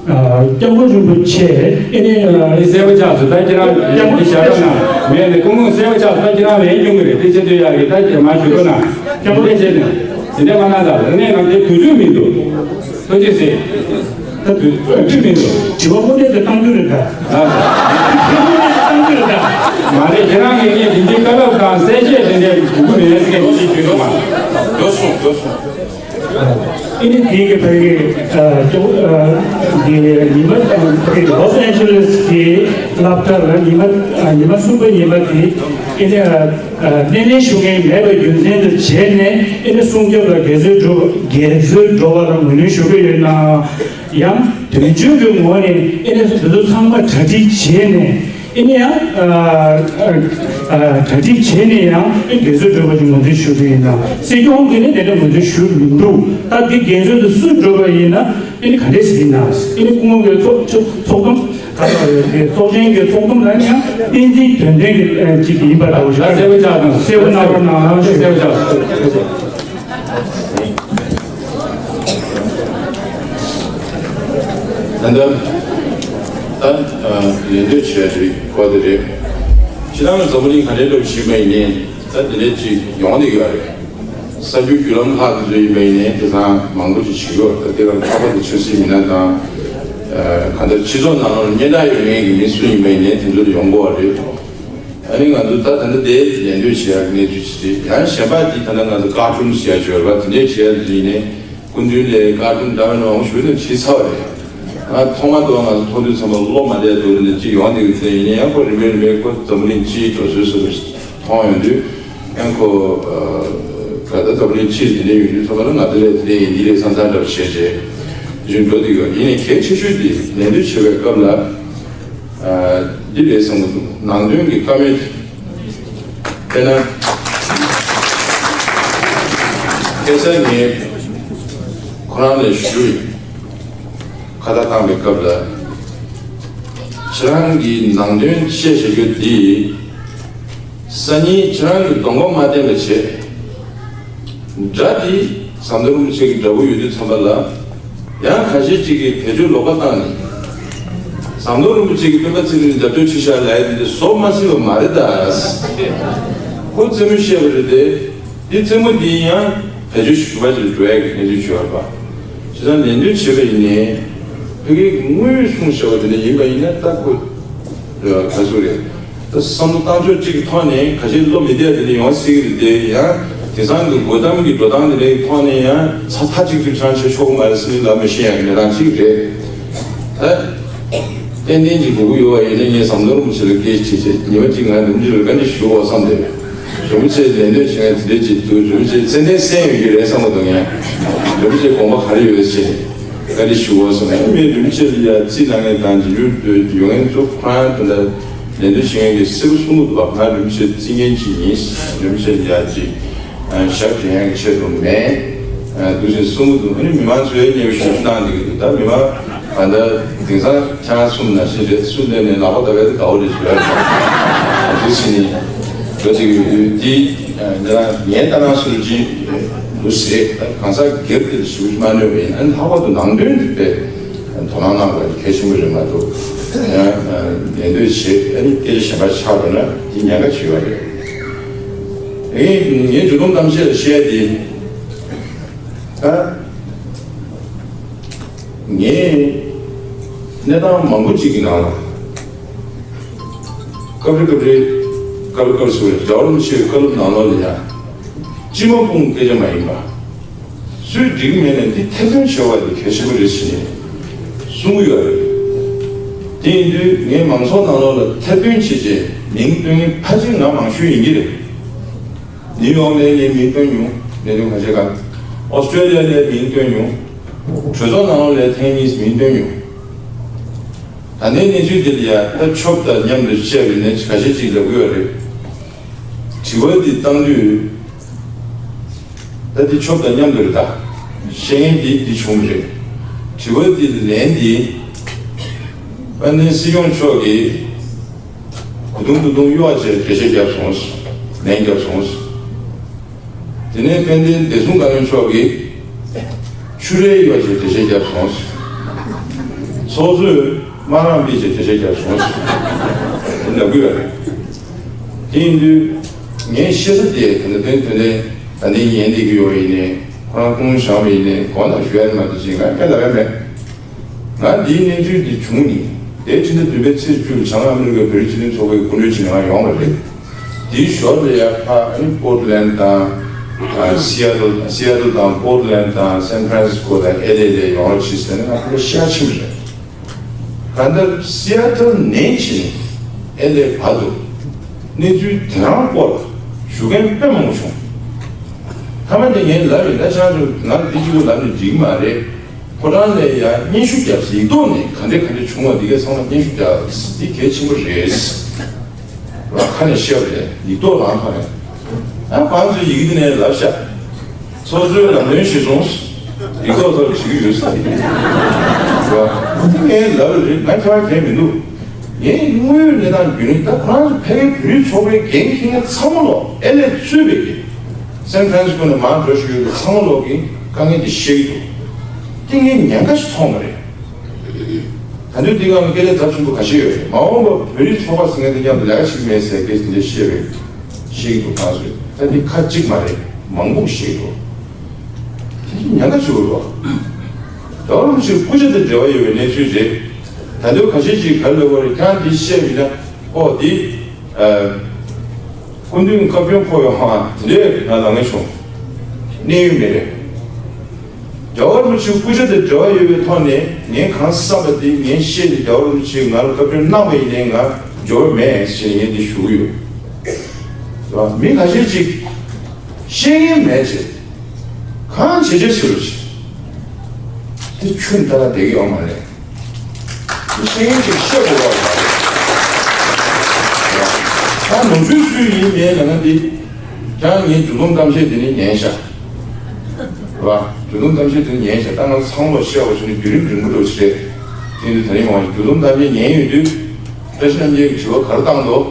ཨ་སྐྱབས་མགོན་རིན་པོ་ཆེ་ཨེ་ནི་ཨ་དེ་གསལ་པོ་ཆགས་སོང་། ད་ཁྱེད་རང་དེ་བཞག་རོགས་གནང་། མེད་ནས་སྐུ་ངོ་གསལ་པོ་ཆགས་སོང་། ད་ཁྱེད་རང་ལན་སྐྱོན་གི་རེད། དེ་བྱེད་དུས་ཡག་གི་ད་ཁྱེད་མ་ཞུ་རོགས་གནང་། སྐྱབས་མགོན་དེ་བྱས་ནས་དེ་འདྲ་མ་གནང་ད། ལ་ནས་ང་དེ་དུས་ཚོད་མི་འདུག་ཐུགས་རྗེ་ཆེ། ད་དུས་ཚོད་མི་འདུག་དྲི་བ་དངོས་གནས་དེ་གཏང་རྒྱུ་རེད་ད། ཨ། དྲི་བ་དངོས་གནས་དེ་གཏང་རྒྱུ་རེད་ད། མ་རེད། ཁྱེད་རང་གིས་ངས་དེ་འདྲའི་བཀའ་སློབ་དང་གསལ་བཤད་དེ་འདྲའི་དགོས་ཀྱི་མེད་ཟེར་མཁན་དེ་འདྲའི་ཞུས་འདུག་མ། འགྲོ་སོང་། འགྲོ་སོང་། ཨེ་ནི་དེ་གི་ཕ་གི་ཨ་ཅོ་ཨ་དེ་ཉི་མ་ཕ་གི་ལོས་ཨན་ཇེ་ལིས་གི་སློབ་གྲྭ་ལ་ཉི་མ་ཨ་ཉི་མ་གསུམ་པའི་ཉི་མ་དེ་ཨེ་ནི་ཨ་ཨ་སྣེ་ལེན་ཞུ་མཁན་མེད་པའི་རྒྱུ་མཚན་དུ་བྱས་ནས་ཨེ་ནི་སྲུང་སྐྱོབ་ལ་དགེ་མཚོལ་འགྲོ་དགེ་མཚོལ་འགྲོ་བ་ལ་ངོས་ལེན་ཞུ་གི་ཡོད་ན་ཡང་དོན་གཅོད་ཀྱི་ངོས་ནས་ཨེ་ནི་འདི་ཚོ་ཚང་མ་གྲ་སྒྲིག་བྱས་ནས། ཨེ་ནི་ཡང་ཨ་ཨ་ཨ་གྲ་སྒྲིག་བྱས་ནས་ཡང་ཨེ་དགེ་མཚོལ་སྒྲུབ་པ་ཅིག་ངོས་འཛིན་ཞུ་གི་ཡིན་ན། སྲིད་སྐྱོང་གིས་ནི་དེ་འདྲ་ངོས་འཛིན་ཞུ་མི་འདུག་ད་དེ་དགེ་མཚོལ་དུ་སུ་སྒྲུབ་པ་ཡིན་ན་ཨེ་ནི་ག་འདྲས་ཞིག་ཡིན་ན། ཨེ་ནི་སྐུ་ངོ་གི་ཚོགས་ཚོགས་ཚོགས་སྡོམ་ག་ཚོད་ཚོགས་ཆེན་གྱི་ཚོགས་སྡོམ་ལ་ཡང་བསྟན་འཛིན་དོན་ལྡན་གྱི་ཨ་ཅིག་ཡིན་པ་འདྲ་བོ་ཞིག་ད་གསལ་པོ་ཆགས་དང་། གསལ་པོ་གནང་རོགས་གནང་ཞུ། གསལ་པོ་ཆགས། ད་ལྟ་ད་ལན་འདོད་བྱས་རེད་གོ་དེ་རེད། ཕྱི་ནང་ལ་འཛམ་བུ་གླིང་ག་འདྲའི་འགྲོ་ཞིག་མ་ཡིན་ནའི། ད་དེ་འདྲ་ཅིག་ཡོང་བསྡད་ཡོད་རེད། གསར་འགྱུར་བརྒྱུད་ལམ་ཁག་དེ་ཚོ་ཡིན་པ་ཡིན་ནའི་དེང་སང་མང་པོ་ཅིག་བྱེད་ཀྱི་ཡོད་རེད། ད་དེ་ག་ལ་ཁྱད་པར་དུ་ཆབ་སྲིད་མི་སྣ་དང་། ཨ། གང་ལྟར་སྤྱི་ཚོགས་ནང་ལ་སྙན་གྲགས་ཡོད་མཁན་གྱི་མི་སུ་ཡིན་པ་ཡིན་ནའི་དེ་ཚོ་ལ་ཡོང་དགོས་པ་རེད། ཨ་ནི་ང་ཚོ་ད་ད་ལྟ་དེ་ལད་ཟློས་བྱེད་ཡག་གི་གནས་ཚུལ་ཞིག་རེད། ཡང་གཞན་པ་དེ་ད་ལྟ་ང་ཚོ་ཀར་ཊུན་ཟེར་ཡག་ཅིག་ཡོད་རེད་པ། དེ་འདྲས་བྱེད་ཡག་དེ་ཡིན་ནའི་སྐུ་མདུན་ལ་ཀར་ཊུན་འདྲ་བའི་ནང་ཞུ་དོན་བྱེད་ཚར་བ་རེད། ང་ཐོག་མ་དུ་ང་ཚོ་མཐོང་དུས་ཙམ་པ་བློ་མ་བདེ་འདུག་ནས་ཅིག་ཡོང་བསྡད་ཀྱི་ཚེ་ཡིན་ནའི་ཡང་ཁོ་རིམ་པས་རིམ་པས་ཁོ་འཛམ་བུ་གླིང་སྤྱིའི་འགྲོ་སྲོལ་སོ་སོ་མཐོང་ཡོང་དུས། ཡང་ཁོ་ཨ་ག་ད་འཛམ་བུ་གླིང་སྤྱིར་དེ་འདྲ་ཡོང་དུས་ཚང་མ་ལ་ང་ཚོ་ལས་དེ་འདྲ་ཡིན་འདི་རེད་བསམ་བསམ་འདྲ་བོ་བྱས་བྱས་དེ་བཞིན་འགྲོ་བསྡད་ཡོད། ཡིན་ནའི་གལ་ཆེ་ཤོས་དེ་ལད་ཟློས་བྱེད་པའི་སྐབས་ལ་ཨ་འདི་རེད་བསམ་གྱི་འདུག། ནང་དོན་གྱི་བཀའ་མོལ། དཔེར་ན། སྐད་ཆ་ངས་ཁོ་རང་ལ་ཞུས། ཁ་བརྡ་བཏང་བའི་སྐབས་ལ། ཁྱེད་རང་གི་ནང་དོན་བཤད་བཞག་རྒྱུ་འདི། སང་ཉིན་ཁྱེད་རང་གི་གདོང་པ་མ་བསྟན་པ་བྱས། དགྲ་འདི་ཟམ་གདོང་རིན་པོ་ཆེ་གི་དགྲ་བོ་ཡོད་དུས་ཙམ་པ་ལ། ཡང་ཁ་ཤས་ཅིག་གིས་བེད་སྤྱོད་ལོག་པ་བཏང་ནས། ཟམ་གདོང་རིན་པོ་ཆེ་གི་སྟོན་པ་ཚེ་རིང་ལ་རྒྱབ་སྐྱོར་བྱེད་བཞག་ལབ་ཡ་འདི་བཟོ་མ་སྲིད་པ་མ་རེད་ད། ཁོ་རྩེད་མོ་བཤད་པ་རེད་དེ། འདི་རྩེད་མོ་འདི་ཡང་བེད་སྤྱོད་ཞུ་བ་ཞིག་འགྲོ་ཡ་གི་གནས་ཚུལ་ཞིག་ཡོད་རེད་པ། བྱས་ཙང་ལད་ཟློས་བྱེད་པ་ཡིན་ནའི། ཕ་གིའི་དངོས་ཡོད་གསུངས་བཞག་པ་དེ་འདྲ་ཡིན་པ་ཡིན་ན་ད་ཁོ། ག་ཚོད་རེད། ད་བསམ་བློ་བཏང་ཕྱོགས་གཅིག་གི་ཐོག་ནས་ཁ་ཤས་བློ་མི་བདེ་བ་དེ་འདྲ་ཡོང་སྲིད་ཀྱི་རེད་དེ། ཡང་དེང་སང་གི་དགོད་གཏམ་གྱི་འགྲོ་སྟངས་དེ་འདྲའི་ཐོག་ནས་ཡང་ཚ་མཐའ་གཅིག་ཏུ་ཆང་བྱེད་ཆོག་གི་མ་རེད་ཟེར་ནས་ལབ་མི་ཤེས་ཡ་གི་གནས་སྟངས་གཅིག་རེད། ད་ཏན་ཏན་གྱི་དགོས་ཀྱི་ཡོད་པ་ཡིན་ན་ངས་ཟམ་གདོང་རིན་པོ་ཆེ་ལ་སྐད་ཆ་དྲིས་བྱས་ཉི་མ་གཅིག་ང་རིན་པོ་ཆེ་ལ་བཀའ་འདྲི་ཞུ་དགོས་བསམ་སྟེ། རིན་པོ་ཆེ་ལད་ཟློས་བྱེད་མཁན་དེ་འདྲ་ཅིག་འདུག། རིན་པོ་ཆེ་ཙན་དན་གསན་ཡོང་གི་རེད་བསམ་གྱི་འདུག། ངས་རིན་པོ་ཆེ་དགོངས་པ་ག་རེ་ཡོད་ཟེར་བྱས་བཀའ་འདྲི་ཞུ་དགོས་བསམ་ནས། ངས་རིན་པོ་ཆེ་ལ་ཡ་རྩིས་གནང་མཁན་དང་རྗེས་འཇུག་ཡོང་མཁན་ཚོ་ཁོ་རང་དེ་འདྲ་ལད་ཟློས་བྱེད་མཁན་གྱིས་གསལ་པོ་གསུང་གི་འདུག་པ། ང་རིན་པོ་ཆེ་རྩིས་མཁན་ཅིག་ཡིན། རིན་པོ་ཆེ་ལ་ཡ་ཅིག་ཞབས་འདྲེན་ཡག་གི་ཆེད་དུ་མེད་འདུག་ཅེས་གསུང་གི་འདུག། ཨ་ནི་མི་མང་ཚོས་སྙན་ཞུ་གནང་བསྡད་ཀྱི་འདུག། ད་མི་མང་ད་ལྟ་དེང་སང་ཁྱེད་རང་གསུངས་ནང་བཞིན་རེད། སུ་སླེབས་ནས་ལག་པ་བརྡབ་པའི་དགའ་བོ་རེད་ཞུ་ཡ་རེད། འདུག་ཟེར་ནས་འགྲོ་བསྡད་ཀྱི་ཡོད་དུས། འདི་ལ་ངའི་ལྟ་སྣང་སུ་ཅི་འདུག་ཟེར། ད་གང་ཟག་སྒེར་དེ་ཞུ་མ་ནུས་པ་ཡིན། ཨ་ནི་ལྷག་པར་དུ་ནང་དོན་དེ་དཔེ་དོ་སྣང་གནང་དགོས་གལ་ཆེན་པོ་རེད་མ་གཏོགས། ཡང་ལད་ཟློས་བྱེད། ཨ་ནི་སྐད་ཆ་གཞན་པ་ཆགས་འགྲོ་ན་འདི་ཉེན་ཁ་ཆེ་བ་རེད། ངས་ངའི་མཇུག་སྡོམ་གཏམ་བཤད་ལ་བཤད་དེ། ད་ངས་གནས་སྟངས་མང་པོ་ཅིག་གི་ནང་ལ་སྐབས་རེ་སྐབས་རེ་སྐབས་རེ་སྐབས་སུ་རྒྱལ་བ་རིན་པོ་ཆེའི་བཀའ་སློབ་ནང་ལོགས་ལ་ཡང་། ཅི་མ་སྤུངས་སྐད་ཆ་མ་ཡིན་པ། སུས་འགྲིག་མེད་ནས་འདི་ཐེར་འདོན་བྱེད་པ་དེ་གལ་ཆེན་པོ་རེད་ཟེར་ནས་གསུང་གི་ཡོད་རེད། དེ་ཡིན་དུས་ངས་མང་ཚོགས་ནང་ལོགས་ལ་ཐེར་འདོན་བྱེད་ཆེད་མིང་བཏོན་མཁན་ཕལ་ཆེར་ང་མང་ཤོས་ཡིན་གྱི་རེད། ནིའུ་ཡོག་ལ་ངས་མིང་བཏོན་མྱོང་། གནད་དོན་ཁ་ཤས་ཀ། ཨོ་སི་ཀྲེ་ལི་ཡ་ལ་མིང་བཏོན་མྱོང་། གྲོས་ཚོགས་ནང་ལོགས་ལ་ཐེངས་གཉིས་མིང་བཏོན་མྱོང་། ད་ལྟའི་གནས་ཚུལ་འདི་ལ་ཡ་ད་ཆོབ་དང་མཉམ་དུ་བཤད་པའི་ནས་ཁ་ཤས་ཅིག་ལབ་ཀྱི་ཡོད་རེད། དྲི་བ་འདི་བཏང་དུས། ད་འདི་ཆོབ་དང་མཉམ་དུ་རེད་ད། བཤད་མཁན་འདི་འདི་བྱུང་རེད། དྲི་བ་འདི་ལན་འདི། དཔལ་ལྡན་སྲིད་སྐྱོང་མཆོག་གིས་གུ་དུང་དུ་དུང་གཡོ་བ་བྱས་འགྲེལ་བཤད་བརྒྱབ་སོང་། ལན་བརྒྱབ་སོང་། དེ་ནས་དཔལ་ལྡན་བདེ་སྲུང་བཀའ་བློན་མཆོག་གིས་ཆུ་རའི་གཡོ་བྱས་འགྲེལ་བཤད་བརྒྱབ་སོང་། ཚོགས་གཙོས་དམག་རང་ཕུད་བྱས་འགྲེལ་བཤད་བརྒྱབ་སོང་། དེ་ལབ་ཀྱི་ཡོད་རེད། དེ་ཡིན་དུས་ངས་བཤད་ས་དེ་ད་ལྟ་དོན་དོན་ནས་ད་ལྟའི་ཉན་བསྡད་ཀྱི་ཡོད་པ་ཡིན་ནའི་ཁོ་རང་སྐུ་ངོ་བཞེངས་པ་ཡིན་ནའི་གོ་ན་ཞུ་ཡ་རེད་མ་གཏོགས་ཅིག་ང་སྐད་ལབ་ཡ་མེད། ང་འདིའི་གནས་ཚུལ་འདི་བྱུང་ནི་དེ་ཕྱི་ཟླ་བདུན་པའི་ཚེས་བཅུ་ལ་བྱང་ཨ་མི་རི་ཀའི་བོད་རིགས་སྤྱི་མཐུན་ཚོགས་པའི་སྐུ་མགྲོན་ཅིག་ང་ཡོང་བ་རེད། དེའི་ཞོར་ལ་ཡ་ཕ་ཨ་ནི་པོར་ཊ་ལེན་ཌི་དང་། ཨ། སི་ཨེ་ཊལ། སི་ཨེ་ཊལ་དང་པོར་ཊ་ལེན་ཌི་དང་སན་ཕ་རན་སི་སྐོ་དང་ཨེ་ལ་ཨེ་ལ་ཡོང་རོགས་བྱེད་ཟེར་ནས་ང་ཕ་ལ་ཤར་ཕྱིན་པ་རེད། གང་ལྟར་སི་ཨེ་ཊལ་ནས་ཕྱིན་ཨེ་ལ་ཨེ་བར་དུ་གནས་ཚུལ་དེ་རང་སྐོར་ཞུ་མཁན་དཔེ་མང་པོ་བྱུང་། མཐའ་མ་དེ་ངས་ལབ་རེད། ད་ཆང་ཚོ་ང་འདི་གཅིག་པུ་ལབ་ནས་འགྲིག་གི་མ་རེད། ཕོ་བྲང་ལ་ཡ་སྙན་ཞུ་བརྒྱབ། ཡིག་ཐོག་ནས་ག་འདྲ་ག་འདྲ་བྱུང་བ་འདི་གའི་ཚང་མ་སྙན་ཞུ་བརྒྱབ། འདི་གལ་ཆེན་པོ་རེད། རང་ཁ་ནས་བཤད་པ་རེད། ཡིག་ཐོག་རང་ཁ་ནས། ཨ། ཁོང་ཚོས་ཡི་གེ་འདི་ནས་ལབ་ཤག། ཚོགས་གཙོས་ལམ་སྟོན་གཞིར་བཟུང་ཡིག་ཐོག་ཐོག་བྱེད་ཀྱི་ཡོད་ཟེར། འདི་ངས་ལབ་རེད། ང་ཁྱད་པར་གང་ཡང་མི་འདུག། ངས་དངོས་ཡོད་གནས་སྟངས་རྒྱུན་རིང་། ད་ཁོ་རང་ཚོ་ཕ་གིའི་བོད་རིགས་ཚོགས་པའི་འགན་འཁྱེར་མཁན་ཚང་མ་ལོག་ཨེ་ལ་ཨེ་གཙོས་པའི་གི་སན་ཕ་རན་སི་ཀོ་ནས་མར་འགྲོ་བཞིན་ཡོད་པའི་ཚང་མ་ལོག་གི་དཀའ་ངལ་དེ་ཤེས་ཀྱི་འདུག། དེ་ངས་ཉེན་ཁ་ཞིག་མཐོང་བ་རེད། ད་དུང་དེ་སྒང་ལ་སྐད་ཆ་ཚབས་ཆེན་པོ་ཁ་ཤས་ཡོད་རེད། མ་འོངས་པར་བོད་རིགས་ཚོགས་པ་ཟེར་མཁན་དེ་མཉམ་དུ་ལས་ཀ་བྱེད་ཀྱི་མེད་ཟེར་སྐད་ཆ་དེ་འདྲ་བཤད་པའི་ ཤེས་ཀྱི་འདུག་ཁ་སོས་ད་འདི་ཁ་གཅིག་མ་རེད། མང་པོ་ཤེས་འགྲོ། དེ་ཚོ་ཉན་ཁ་ཞུ་རོགས། རྒྱལ་བ་རིན་པོ་ཆེའི་སྐུ་ཕྱྭ་དང་འབྲེལ་བ་ཡོད་པའི་གནས་ཚུལ་རེད། ད་དུང་ཁ་ཤས་ཅིག་ག་རེ་ལབ་པ་རེད། ཁྱེད་རང་འདི་བཤད་མིན་ན་ཨོ་འདི། སྐུ་མདུན་བཀའ་བཀྱོན་ཕོག་ཡོད་ཧ་དེ་འདྲས་ང་ལ་ངས་བྱུང་། གནས་ཡུལ་མི་རེད། རྒྱལ་བ་རིན་པོ་ཆེའི་སྐུ་ཕྱྭ་དང་འབྲེལ་བ་ཡོད་པའི་ཐོག་ནས་ངས་གང་བསམ་པ་དེ་ངས་བཤད་དེ་རྒྱལ་བ་རིན་པོ་ཆེས་ང་ལ་བཀའ་བཀྱོན་གནང་བ་ཡིན་ནའི་ང་འབྱོར་བ་མེད་ཟེར་ནས་ངས་འདི་ཞུ་གི་ཡོད། རེད་བ། མི་ཁ་ཤས་ཅིག་ཤེས་ཡོན་མེད་ཅེས་གང་བྱེད་ཅེས་ཟེར་རོ་ཞེས་དེ་ཆུན་ད་ལ་བསྡད་ཀྱི་ཡོད་མ་རེད། ཤེས་ཡོན་ཅིག་ཤེས་དགོས་པ་རེད། ད་ནོར་འཁྲུལ་སུའི་ཡིན་མེད་ལབ་ན་འདི་ཀྱང་ངས་མཇུག་སྡོམ་གཏམ་བཤད་འདི་ནི་ཉན་ཤག་རེད་བ། མཇུག་སྡོམ་གཏམ་བཤད་འདི་ནི་ཉན་ཤག་ད་ང་ཚང་མ་བཤད་པ་བྱས་ནས་བརྒྱུད་རིམ་རིང་པོ་འགྲོ་ཞིག་རེད། དེ་འདི་ད་རིང་ཡོང་བ་མཇུག་སྡོམ་གཏམ་བཤད་ཉན་ཡོང་དུས་བཀྲ་ཤིས་རྣམ་རྒྱལ་གྱི་དྲི་བ་ག་རེ་བཏང་འདུག་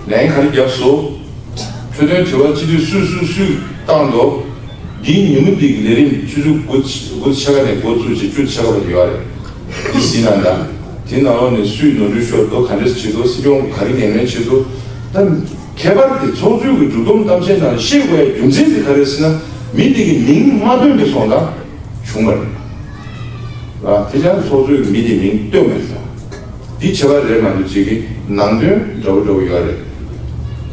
ལན་ག་རེ་བརྒྱབ་སོང་། འཕྲོས་དོན་དྲི་བ་སྤྱི་འཐུས་སུས་སུས་སུས་བཏང་འདུག་འདིའི་ཉིན་མོ་འདི་གི་ལས་རིམ་ཆུ་ཚོད་དགུ་དགུ་ཕྱེད་ཀ་ནས་འགོ་བཙུགས་བྱས་བཅུ་ཕྱེད་ཀ་བར་དུ་ཡོད་རེད། འདི་གཟིགས་གནང་དང་། དེ་ནང་ལོགས་ནས་སུས་ནོར་འཁྲུལ་ཤོར་འདུག་ག་འདྲས་བྱེད་འདུག་སྲིད་སྐྱོང་ག་རེ་ངན་སྨོད་བྱེད་འདུག་ད་ཁྱད་པར་དེ་ཚོགས་གཙོས་ཀྱི་མཇུག་སྡོམ་གཏམ་བཤད་ནང་བཤད་དགོས་ཡ་རྒྱུ་མཚན་དེ་ག་རེ་ཟེར་ན་མི་འདི་གི་མིང་མ་བཏོན་པའི་སོང་ཙང་བྱུང་བ་རེད། ཨ་དེ་ཅང་ཚོགས་གཙོས་ཀྱི་མི་དེའི་མིང་བཏོན་མེད་ཙང་། འདི་ཁྱད་པར་རེད་མ་གཏོགས་གཅིག་གི་ནང་དོན་འདྲ་བོ་འདྲ་བོ་ཡོད་རེད།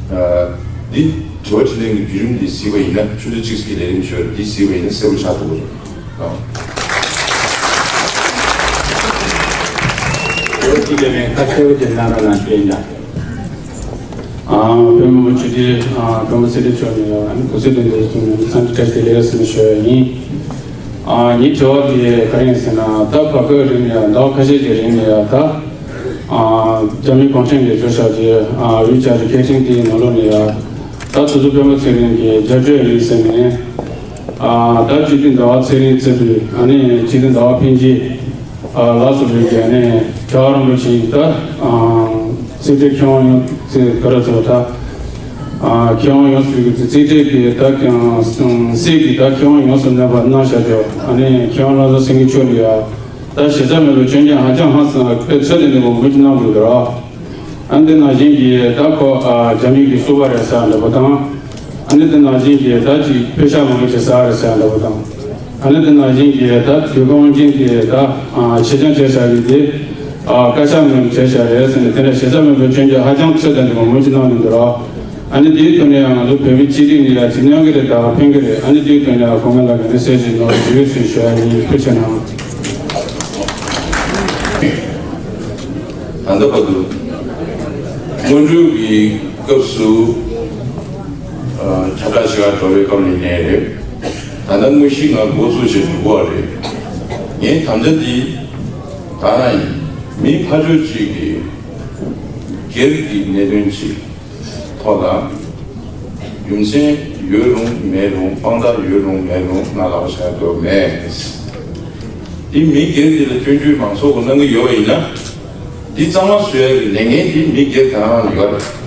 ཨ་འདི་དྲི་བ་དྲིས་ལན་གྱི་བརྒྱུད་རིམ་འདི་གཟིགས་པ་ཡིན་ན་ཆུ་ཚོད་གཅིག་གི་ལས་རིམ་ཞིག་ཡོད་རེད། འདི་གཟིགས་པ་ཡིན་ན་གསལ་པོ་ཆགས་ཐུབ་ཀྱི་རེད། ཨ་དེ་ལས་མེད་ཁ་གསལ་པོ་དེ་གནང་རོགས་གནང་ཞུ་ཡིན་ད། ཨ་བོད་མི་མང་སྤྱི་འཐུས་ཨ་ཀྲོང་གསེབ་ཁྲི་ཆོག་ནས་ཨ་ནི་གོ་སྲིད་དོན་དེ་ཚོ་ནས་འཚམས་འདྲི་བཀྲ་ཤིས་བདེ་ལེགས་ཟེར་ནས་ཞུ་ཡ་ཡིན། ཨ་ངའི་དྲི་བ་དེ་ག་རེ་ཡིན་ཟེར་ན་ད་བར་སྐབས་རིང་ནས་ཟླ་བ་ཁ་ཤས་ཀྱི་རིང་ནས་ད་ཨ་རྒྱ་མི་གུང་ཁྲན་གྱིས་བཟོས་བཞག་གི་ཨ་དབུས་བཅའ་སྒྲིག་སྐད་འཕྲིན་དེའི་ནང་ལོགས་ནས་ད་དེ་ཚོ་སྤེན་པ་ཚེ་རིང་གི་རྒྱབ་སྐྱོར་ཡིན་ཟེར་ནས་ཨ་ད་སྤྱི་འཐུས་ཟླ་བ་ཚེ་རིང་གཙོས་པའི་ཨ་ནི་སྤྱི་འཐུས་ཟླ་བ་ཕུན་སྐྱིད། ལགས་སོ། བོད་ཀྱི་ཨ་ནི་རྒྱལ་བ་རིན་པོ་ཆེའི་ད་རྩིས་ཁྲའི་མཁས་དབང་ཡོངས་ཀྱི་ག་རེ་ཟེར་ད་མཁས་དབང་ཡོངས་སུ་རྩིས་ཁྲའི་གི་ད་སྲིད་ཀྱི་ད་མཁས་དབང་ཡོངས་སུ་གནས་པ་གནང་བཞག་རྒྱུ་ཨ་ནི་མཁས་དབང་བློ་བཟང་སེང་གེ་མཆོག་ལ་ཡ་ད་ཞེ་ས་མེད་པའི་སྐྱོན་ཀྱང་ཧ་ཅང་ཧ་ཅང་དཔེ་ཚོད་ལྡན་པའི་ངོ་རྒོལ་གནང་དགོས་འདུག་ར། ཨ་འདི་ནང་བཞིན་གྱི་ད་ཁོ་ཨ་རྒྱ་མི་གི་སུ་པར་རེད་ཟེར་ཡ་འདྲ་པོ་དང་། ཨ་ནི་འདི་ནང་བཞིན་གྱི་ད་ཅིག་དཔེ་ཤག་མང་པོ་ཅིག་ཟ་རེད་ཟེར་ཡ་འདྲ་པོ་དང་། ཨ་ནི་འདི་ནང་བཞིན་གྱི་ད་དུས་གང་ཅན་གྱི་ད་ཨ་ཆེད་རྐྱང་བྱས་བཞག་གི་དེ་ཨ་བཀའ་ཤག་མང་པོ་བྱས་བཞག་རེད་ཟེར་ནས་དེ་འདྲ་ཞེ་ས་མེད་པའི་སྐྱོན་བརྗོད་ཧ་ཅང་ཚོད་ལྡན་འདུག་མང་པོ་ཅིག་གནང་གི་འདུག་ར། ཨ་ནི་དེའི་ཐོག་ནས་ཡང་ང་ཚོ་བོད་མི་སྤྱི་རིགས་ནས་ཡང་ཅིག་གནོད་ཀྱི་རེད་ད་ཕན་གྱི་རེད། ཨ་ནི་དེའི་ཐོག་ནས་ཡང་ཁོང་ལ་ག་ནས་གསལ་བཤད་གནང་རོགས་ཞུ་ཞུ་ཡ་ཡིན། ཐུགས་རྗེ་གནང་། ད་ལྟ་བར་དུ་སྔོན་འགྲོའི་གི་སྐབས་སུ་ཨ་ཁྱབ་བསྒྲགས་བྱེད་གར་འགྲོ་བའི་སྐབས་ནས་ནས་རེད། ད་ལྟ་དངོས་གཞི་ང་འགོ་ཚུགས་བྱས་འགྲོ་གི་རེད། ངའི་དམ་བཅའ་འདི་ད་ན་ཡིན། མི་ཕར་ཕྱོགས་གཅིག་གིས་སྒེར་གྱི་གནད་དོན་གཅིག་ཐོག་ལ་རྒྱུ་མཚན་ཡོད་རུང་མེད་རུང་དཔང་རྟགས་ཡོད་རུང་མེད་རུང་ང་ལག་པ་བཞག་འདོད་མེད། འདི་མི་སྒེར་འདི་ལ་སྐྱོན་བརྗོད་མང་ཚོགས་ཀྱིས་གནང་གི་ཡོད་པ་ཡིན་ན། འདི་གཙང་མ་བཟོ་ཡ་གི་ལས་འགན་འདི་མི་སྒེར་དེ་རང་ལ་ཡོད་རེད།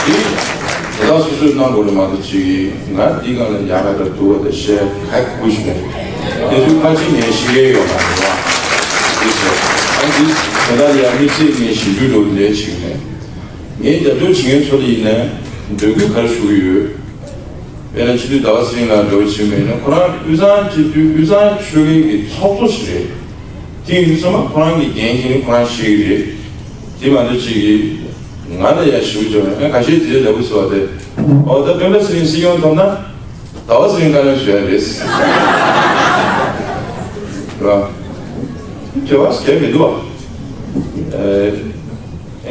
འདི་དེ་དག་སོ་སོས་གནང་དགོས་རེད་མ་གཏོགས་ཅིག་ང་འདི་སྒང་ལ་ཡག་ག་འདྲ་འདུག་བ་དེ་བཤད་ག་གི་དགོས་ཞིག་མེད། དེ་ཚོའི་ཁ་ཆེ་ངས་ཤེས་ཡས་ཡོད་མ་རེད་བ། འདི་བྱས་ཨ་འདི་དེ་དག་ལ་ཡང་དམིགས་བསལ་ངས་ཞིབ་འཇུག་འགྲོ་འདི་ལས་བྱེད་ཀྱི་མེད། ངས་རྒྱབ་སྐྱོར་བྱེད་མཁན་ཚོ་ལ་ཡིན་ན་འབོད་སྐུལ་ག་རེ་ཞུ་གི་ཡོད། དཔེར་ན་སྤྱི་འཐུས་ཟླ་བ་ཚེ་རིང་ལགས་འདྲ་བོ་བྱེད་མིན་ན་ཁོ་རང་དབུས་གཙང་སྤྱི་འཐུས་དབུས་གཙང་ཆོལ་ཁའི་གི་ཚོགས་གཙོ་ཞིག་རེད། དེ་ཡིན་དུས་ཚང་མ་ཁོ་རང་གི་འགན་འཁྱེར་ནས་ཁོ་རང་ཤེས་ཀྱི་རེད། དེ་མ་གཏོགས་ཅིག་གིས་ང་ལ་ཡང་ཞུ་བྱུང་ན་ཁ་ཤས་དེ་འདྲ་ལབ་ཀྱི་སོ་བ་དེ། ཨོ་ད་སྤེན་པ་ཚེ་རིང་སྲིད་སྐྱོང་ཐོབ་ན་ཟླ་བ་ཚེ་རིང་བཀའ་བློན་བཟོ་ཡ་རེད། ར། དེ་བ་སྐད་མི་འདུག་བ།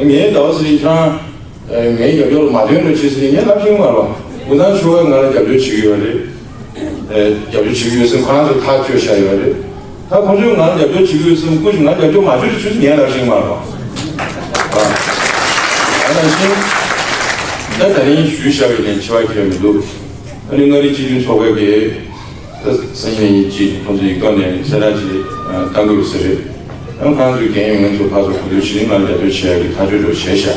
ངས་ཟླ་བ་ཚེ་རིང་ཁྱེད་རང་ངའི་རྒྱབ་སྐྱོར་ལ་མ་ཐོན་རོགས་བྱེད་ཟེར་ནས་ངས་ལབ་ཤེས་ཀྱི་མ་རེད་བ། ཀུན་བཟང་ཆོས་འཕེལ་ང་ལ་རྒྱབ་སྐྱོར་བྱེད་ཀྱི་ཡོད་རེད། རྒྱབ་སྐྱོར་བྱེད་ཀྱི་ཡོད་ཟེར་ཁོ་རང་ཚོས་ཐག་གཅོད་བཞག་ཡོད་རེད། ད་ཁོང་ཚོས་ང་ལ་རྒྱབ་སྐྱོར་བྱེད་ཀྱི་ཡོད་ཟེར་སྐུ་མཁྱེན་ང་རྒྱབ་སྐྱོར་མ་བྱེད་རོགས་བྱེད་ཟེར་ངས་ལབ་ཤེས་ཀྱི་མ་རེད་བ། ཨ་ནང་བཞིན་ད་ད་རིང་ཞུས་བཞག་པའི་ནས་འཆི་བ་ཁྱེར་མི་འདུག་ཨ་ནི་མངའ་རིས་སྤྱི་མཐུན་ཚོགས་པའི་གི་ད་སང་ཉིན་ཉིན་གཅིག་ཁོང་ཚོ་ཡིག་ཐོག་ནས་གསལ་བསྒྲགས་ཅིག་བཏང་དགོས་ཟེར་རེད། ཨ་ཁོང་ཚོའི་འགན་ཡོད་མཁན་ཚོ་ཕར་ཚུར་གོ་བསྡུར་བྱས་ནས་ང་ལ་རྒྱབ་སྐྱོར་བྱེད་ཡག་གི་ཐག་གཅོད་འདྲ་བོ་བྱས་ཤག་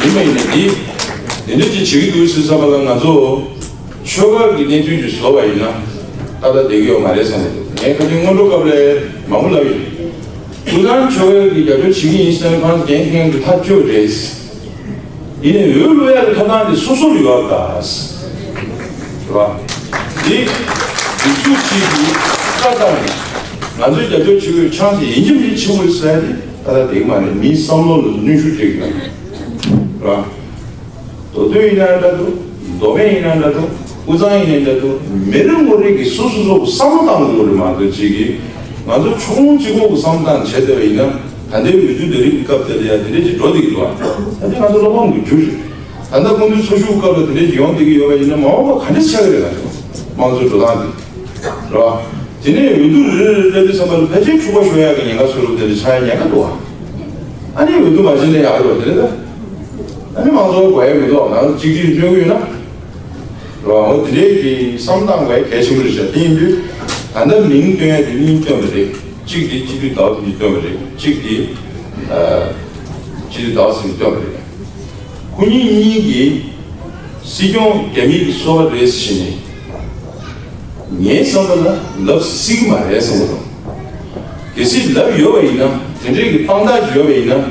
ཡིན་པ་ཡིན་ན་ཡིན་ན་ཡིན་ན་ཡིན་ན་འདི་འདི་འདྲ་ཅིག་བྱེད་ཀྱི་འདུག་ཟེར་བསམ་པ་ལ་ང་ཚོ་ཆོལ་ཁ་གི་གནས་ཚུལ་ཅིག་བཟོ་བ་ཡིན་ན། ཏག་ཏག་བསྡད་ཀྱི་ཡོད་མ་རེད་བསམ་གྱི་འདུག་ངས་ཁ་སང་སྔོན་འགྲོ་སྐབས་ལ་མང་པོ་ལབ་ཡོད། སྐུ་ཚང་ཆོས་འཕེལ་གྱིས་རྒྱབ་སྐྱོར་བྱེད་ཀྱི་ཡིན་ཟེར་ནས་ཁོང་ཚོ་འགན་འཁྱེར་མཁན་གྱི་ཐག་གཅོད་རེད། ཡིན་ནའི་འོས་བླུག་ཡག་གི་ཐོབ་ཐང་དེ་སོ་སོར་ཡོད་པ། རེད་བ། འདི་སྒྲིག་འཛུགས་གཅིག་གིས་བཀའ་བཏང་ནས་ང་ཚོས་རྒྱབ་སྐྱོར་བྱེད་དགོས་ཆང་ཞིག་ཡིན་གཅིག་མིན་གཅིག་ཆེན་པོ་རེད་ཟེར་ཡ་དེ་ད་ལྟ་བསྡད་ཀྱི་མ་རེད། མིའི་བསམ་བློ་ལ་གནོན་ཤུགས་སྤྲད་ཀྱི་ཡོད་རེད་བ། མདོ་སྟོད་ཡིན་ན་འདྲ་འདུག་མདོ་སྨད་ཡིན་ན་འདྲ་འདུག་དབུས་གཙང་ཡིན་ན་འདྲ་འདུག་མི་རེ་ངོ་རེ་གིས་སོ་སོ་སོ་བསམ་བློ་བཏང་དགོས་རེད་མ་གཏོགས་གཅིག་གིས་ང་ཚོ་ཕྱོགས་ལྷུང་གཅིག་པོ་གི་བསམ་བློ་བཏང་བྱས་བསྡད་པ་ཡིན་ན་ད་ལྟའི་འོས་བསྡུ་ལས་རིམ་གྱི་སྐབས་དེ་ལ་ཡང་དེ་འདྲས་ཅིག་འགྲོ་བསྡད་ཀྱི་འདུག་ད་ལྟ་ང་ཚོ་བློ་ཕམ་གྱི་རྒྱུ་རེད། ད་ལྟ་སྐུ་མདུན་འཚོ་བཞུགས་སྐབས་ལ་དེ་འདྲས་ཅིག་ཡོང་བསྡད་ཀྱི་ཡོད་པ་ཡིན་ན་མ་འོངས་པ་ག་འདྲས་ཆགས་ཀྱི་རེད། ང་ཚོ་དམངས་གཙོའི་འགྲོ་སྟངས་འདི་རེད་བ། དེ་ནས་འོས་བསྡུ་རེ་རེ་སླེབས་དུས་ཙམ་པ་ལ་ཕལ་ཆེར་འཁྲུག་པ་ཤོར་ཡག་གི་ཉེན་ཁ་བཟོ་འདྲ་དེ་འདྲས་ཆགས་ཡག་ཉེན་ཁ་འདུག་བ། ཨ་ནི་འོས་བསྡུ་མ་བྱས་ན་ཡག་རེད་བ། དེ་རེད་ད། ཨ་ནི་མང་གཙོ་དགོས་ཡ་མི་འདུག་ང་ཚོ་གཅིག་སྒྲིལ་སྐྱོང་གི་ཡོད་ན། རེད་བ། འོ་དེ་འདྲའི་གི་བསམ་སྟངས་དགོས་ཡ་གལ་ཆེན་པོ་རེད་ཤག་དེ་ཡིན་དུས་ད་ལྟ་མིང་བཏོན་ཡ་དེ་གཉིས་བཏོན་པ་རེད། གཅིག་དེ་སྤྱི་འཐུས་ཟླ་བ་བདུན་བཏོན་པ་རེད། གཅིག་དེ་ཨ་སྤྱི་འཐུས་ཟླ་བ་གསུམ་བཏོན་པ་རེད། ཁོ་གཉིས་གཉིས་ཀྱིས་སྲིད་སྐྱོང་རྒྱ་མིའི་གི་སོ་པ་རེད་ཟེར་ནས་ངའི་བསམ་པ་ལ་ལབ་སྲིད་ཀྱི་མ་རེད་བསམ་གྱི་འདུག་གལ་སྲིད་ལབ་ཡོད་པ་ཡིན་ན་དེ་འདྲའི་གི་དཔང་རྟགས་ཅིག་ཡོད་པ་ཡིན་ན།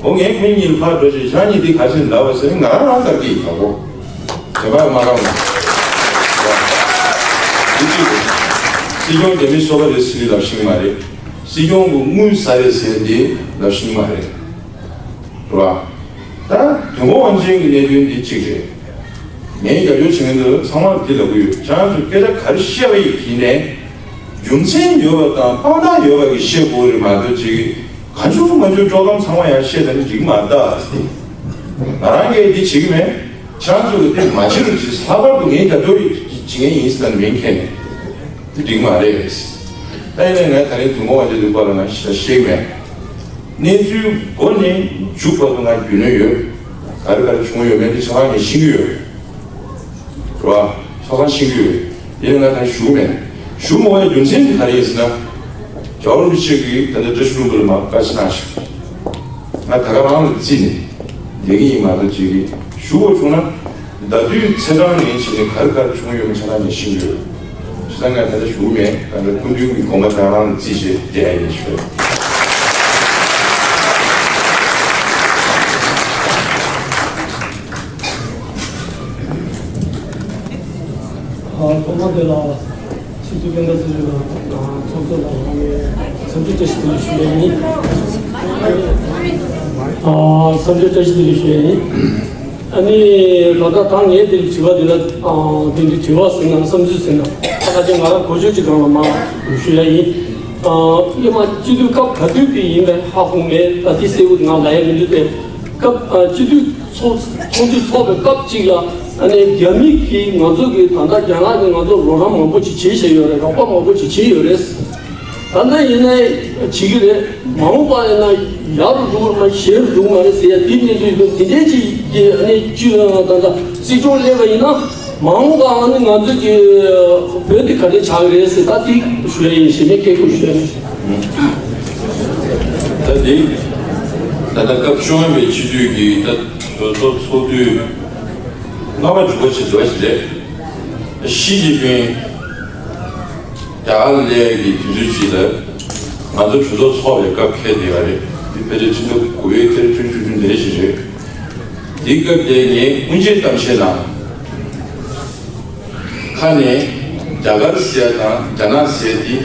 འོ་ངས་ཁོ་གཉིས་ལ་ཕར་འགྲོ་བྱས་ཁྱེད་གཉིས་འདི་ག་ཚོད་ལབ་པ་ཟེར་ང་རང་རང་ལྟར་གྱིས་དང་པོ། དེ་བར་མ་རང་འདི་གཅིག་རེད། སྲིད་སྐྱོང་རྒྱ་མི་སོ་པ་རེད་ཟེར་ལབ་ཤེས་ཀྱི་མ་རེད། སྲིད་སྐྱོང་གི་དངུལ་ཟ་རེད་ཟེར་འདི་ལབ་ཤེས་ཀྱི་མ་རེད། རེད་བ། ད་དུས་འཁོར་དབང་ཆེན་གྱི་གནད་དོན་འདི་གཅིག་རེད། ངས་རྒྱབ་སྐྱོར་བྱེད་མཁན་ཚོ་ཚང་མར་འདི་ལབ་ཀྱི་ཡོད། ཁྱེད་རང་ཚོ་སྐད་ཆ་ག་རེ་བཤད་པ་ཡིན་གྱི་ནས། རྒྱུ་མཚན་ཡོད་པ་དང་དཔང་རྟགས་ཡོད་པ་གི་བཤད་དགོས་རེད་མ་གཏོགས་ཅིག་གང་བྱུང་མང་བྱུང་སྤྲོ་སྐམ་ཚང་མ་ཡང་བཤད་ད་ནི་འགྲིག་མ་རེད་ད། ང་རང་གིས་འདི་བྱེད་ཀྱི་མེད། ཁྱེད་རང་ཚོ་གིས་དེ་མ་བྱེད་རོགས་གྱིས། ལྷག་པར་དུ་ངས་རྒྱབ་སྐྱོར་བྱེད་མཁན་ཡིན་ཟེར་ད་ནི་མིང་འཁྱེར་ནས་དེ་འགྲིག་མ་རེད། ད་ཡིན་ནའི་ངས་ད་རིང་དུས་འཁོར་དབང་ཆེན་གྱི་སྐོར་ལ་ང་ཤེས་ཀྱི་མེད། གནས་ཚུལ་འགོ་ནས་མཇུག་བར་དུ་ང་རྒྱུས་ལོན་ཡོད། ག་རེ་ག་རེ་བྱུང་ཡོད་མེད་དེ་ཆ་ཚང་ངས་ཤེས་ཀྱི་ཡོད། རེད་བ། ཆ་ཚང་ཤེས་ཀྱི་ཡོད། དེ་ཡིན་ན་ང་ད་ཞུ་གི་མེད། ཞུ་མ་དགོས་པའི་རྒྱུ་མཚན་དེ་ག་རེ་ཡིན་ཟེར་ན། རྒྱལ་བ་རིན་པོ་ཆེ་གིས་ད་ལྟ་བཀྲ་ཤིས་ལྷུན་པོ་ལ་མར་བཀའ་ཆད་གནང་ཞིག་ང་ད་ག་རང་ལ་བརྩིས་ནས་བསྡད་ཀྱི་ཡིན་མ་གཏོགས་ཅིག་གིས་ཞུ་དགོས་བྱུང་ན། ཟླ་དུས་ཚེས་གྲངས་ནས་བྱས་ནས་ག་རེ་ག་རེ་བྱུང་ཡོད་མེད་ཆ་ཚང་ངས་ཤེས་ཀྱི་ཡོད། བྱས་ཙང་ང་ད་ལྟ་ཞུ་གི་མེད། ད་ལྟ་སྐུ་མདུན་གྱི་དགོངས་པ་ད་ག་རང་ལ་བརྩིས་བྱས་བསྡད་ཡ་ཡིན་ཞུ། ཨ། ཐོག་མ་དེ་ལ་སྤྱི་འཐུས་སྤེན་པ་ཚེ་རིང་ལགས་ཚོགས་གཙོ་ལ་ངས་འཚམས་འདྲི་བཀྲ་ཤིས་བདེ་ལེགས་ཞུ་ཡ་ཡིན། ཨ། འཚམས་འདྲི་བཀྲ་ཤིས་བདེ་ལེགས་ཞུ་ཡ་ཡིན། ཨ་ནི་ད་ལྟ་ད་ངས་དེ་དྲི་བ་འདི་ལ་ཨ་དེ་འདྲའི་དྲི་བ་ཟེར་ན་བསམ་ཚུལ་ཟེར་ན་ད་ཁ་ཅིག་ང་རང་གོ་ཆོད་ཅིག་སྒང་ལ་མར་ཞུ་ཡ་ཡིན། ཨ། སྔོན་མ་སྤྱི་འཐུས་སྐབས་ག་དུས་ཀྱི་ཡིན་པའི་ཧ་གོ་མེད། ད་དེ་གསལ་པོ་ང་ལ་ཡ་མི་འདུག་སྟེ། སྐབས་ཨ་སྤྱི་འཐུས་ཚོགས་ཚོགས་འདུ་ཚོགས་པའི་སྐབས་གཅིག་ལ་ཨ་ནི་རྒྱ་མི་གིས་ང་ཚོ་གི་ད་ལྟ་རྒྱ་ནག་གིས་ང་ཚོར་རོགས་རམ་མང་པོ་ཅིག་བྱེད་བཞིན་ཡོད་རེད། རོགས་པ་མང་པོ་ཅིག་བྱེད་ཡོད་རེད། ད་ལྟ་ཡིན་ནའི་བྱེད་ཀྱི་རེད། མ་འོངས་པ་ཡིན་ན་ཡག་རུ་འགྲོ་གི་རེད་མ་ཞན་རུ་འགྲོ་གི་མ་རེད་ཟེར་ཡ་དེ་གནས་ཚུལ་ཡིན་དུས་དེ་འདྲའི་ཅིག་གི་ཨ་ནི་སྤྱི་ད་ལྟ་སྲིད་སྐྱོང་སླེབས་པ་ཡིན་ན། མ་འོངས་པ་ཨ་ནི་ང་ཚོ་གི་བོད་འདི་ག་འདྲས་ཆགས་ཀྱི་རེད་ཟེར་ད་འདི་ཞུ་ཡ་ཡིན། གཞན་མའི་སྐད་སྐུར་ཞུ་ཡ་ཡིན། ད་འདི་ད་ལྟ་སྐབས་བཅོ་ལྔ་པའི་སྤྱི་འཐུས་ཀྱི་ད་གྲོས་ཚོགས་ཚོགས་དུས་ལྔ་པ་དྲུག་པ་ཅིག་འདྲ་བ་ཞིག་རེད། ཞི་ཅིན་ཕིང་རྒྱ་གར་སླེབས་ཀྱི་དུས་ཚོད་ཅིག་ལ་ང་ཚོ་གྲོས་ཚོགས་ཚོགས་པའི་སྐབས་འཁེལ་བསྡད་པ་རེད། འདི་ཕལ་ཆེར་ཕྱི་ཟླ་དགུ་པའི་ཚེས་བཅུ་བཅུ་བདུན་དེ་འདྲ་ཞིག་རེད། དེའི་སྐབས་དེ་ངས་སྔོན་ཆད་གཏམ་བཤད་ནང་། ཁ་ནས་རྒྱ་གར་ཟེར་ཡ་དང་རྒྱ་ནག་ཟེར་ཡ་དེ་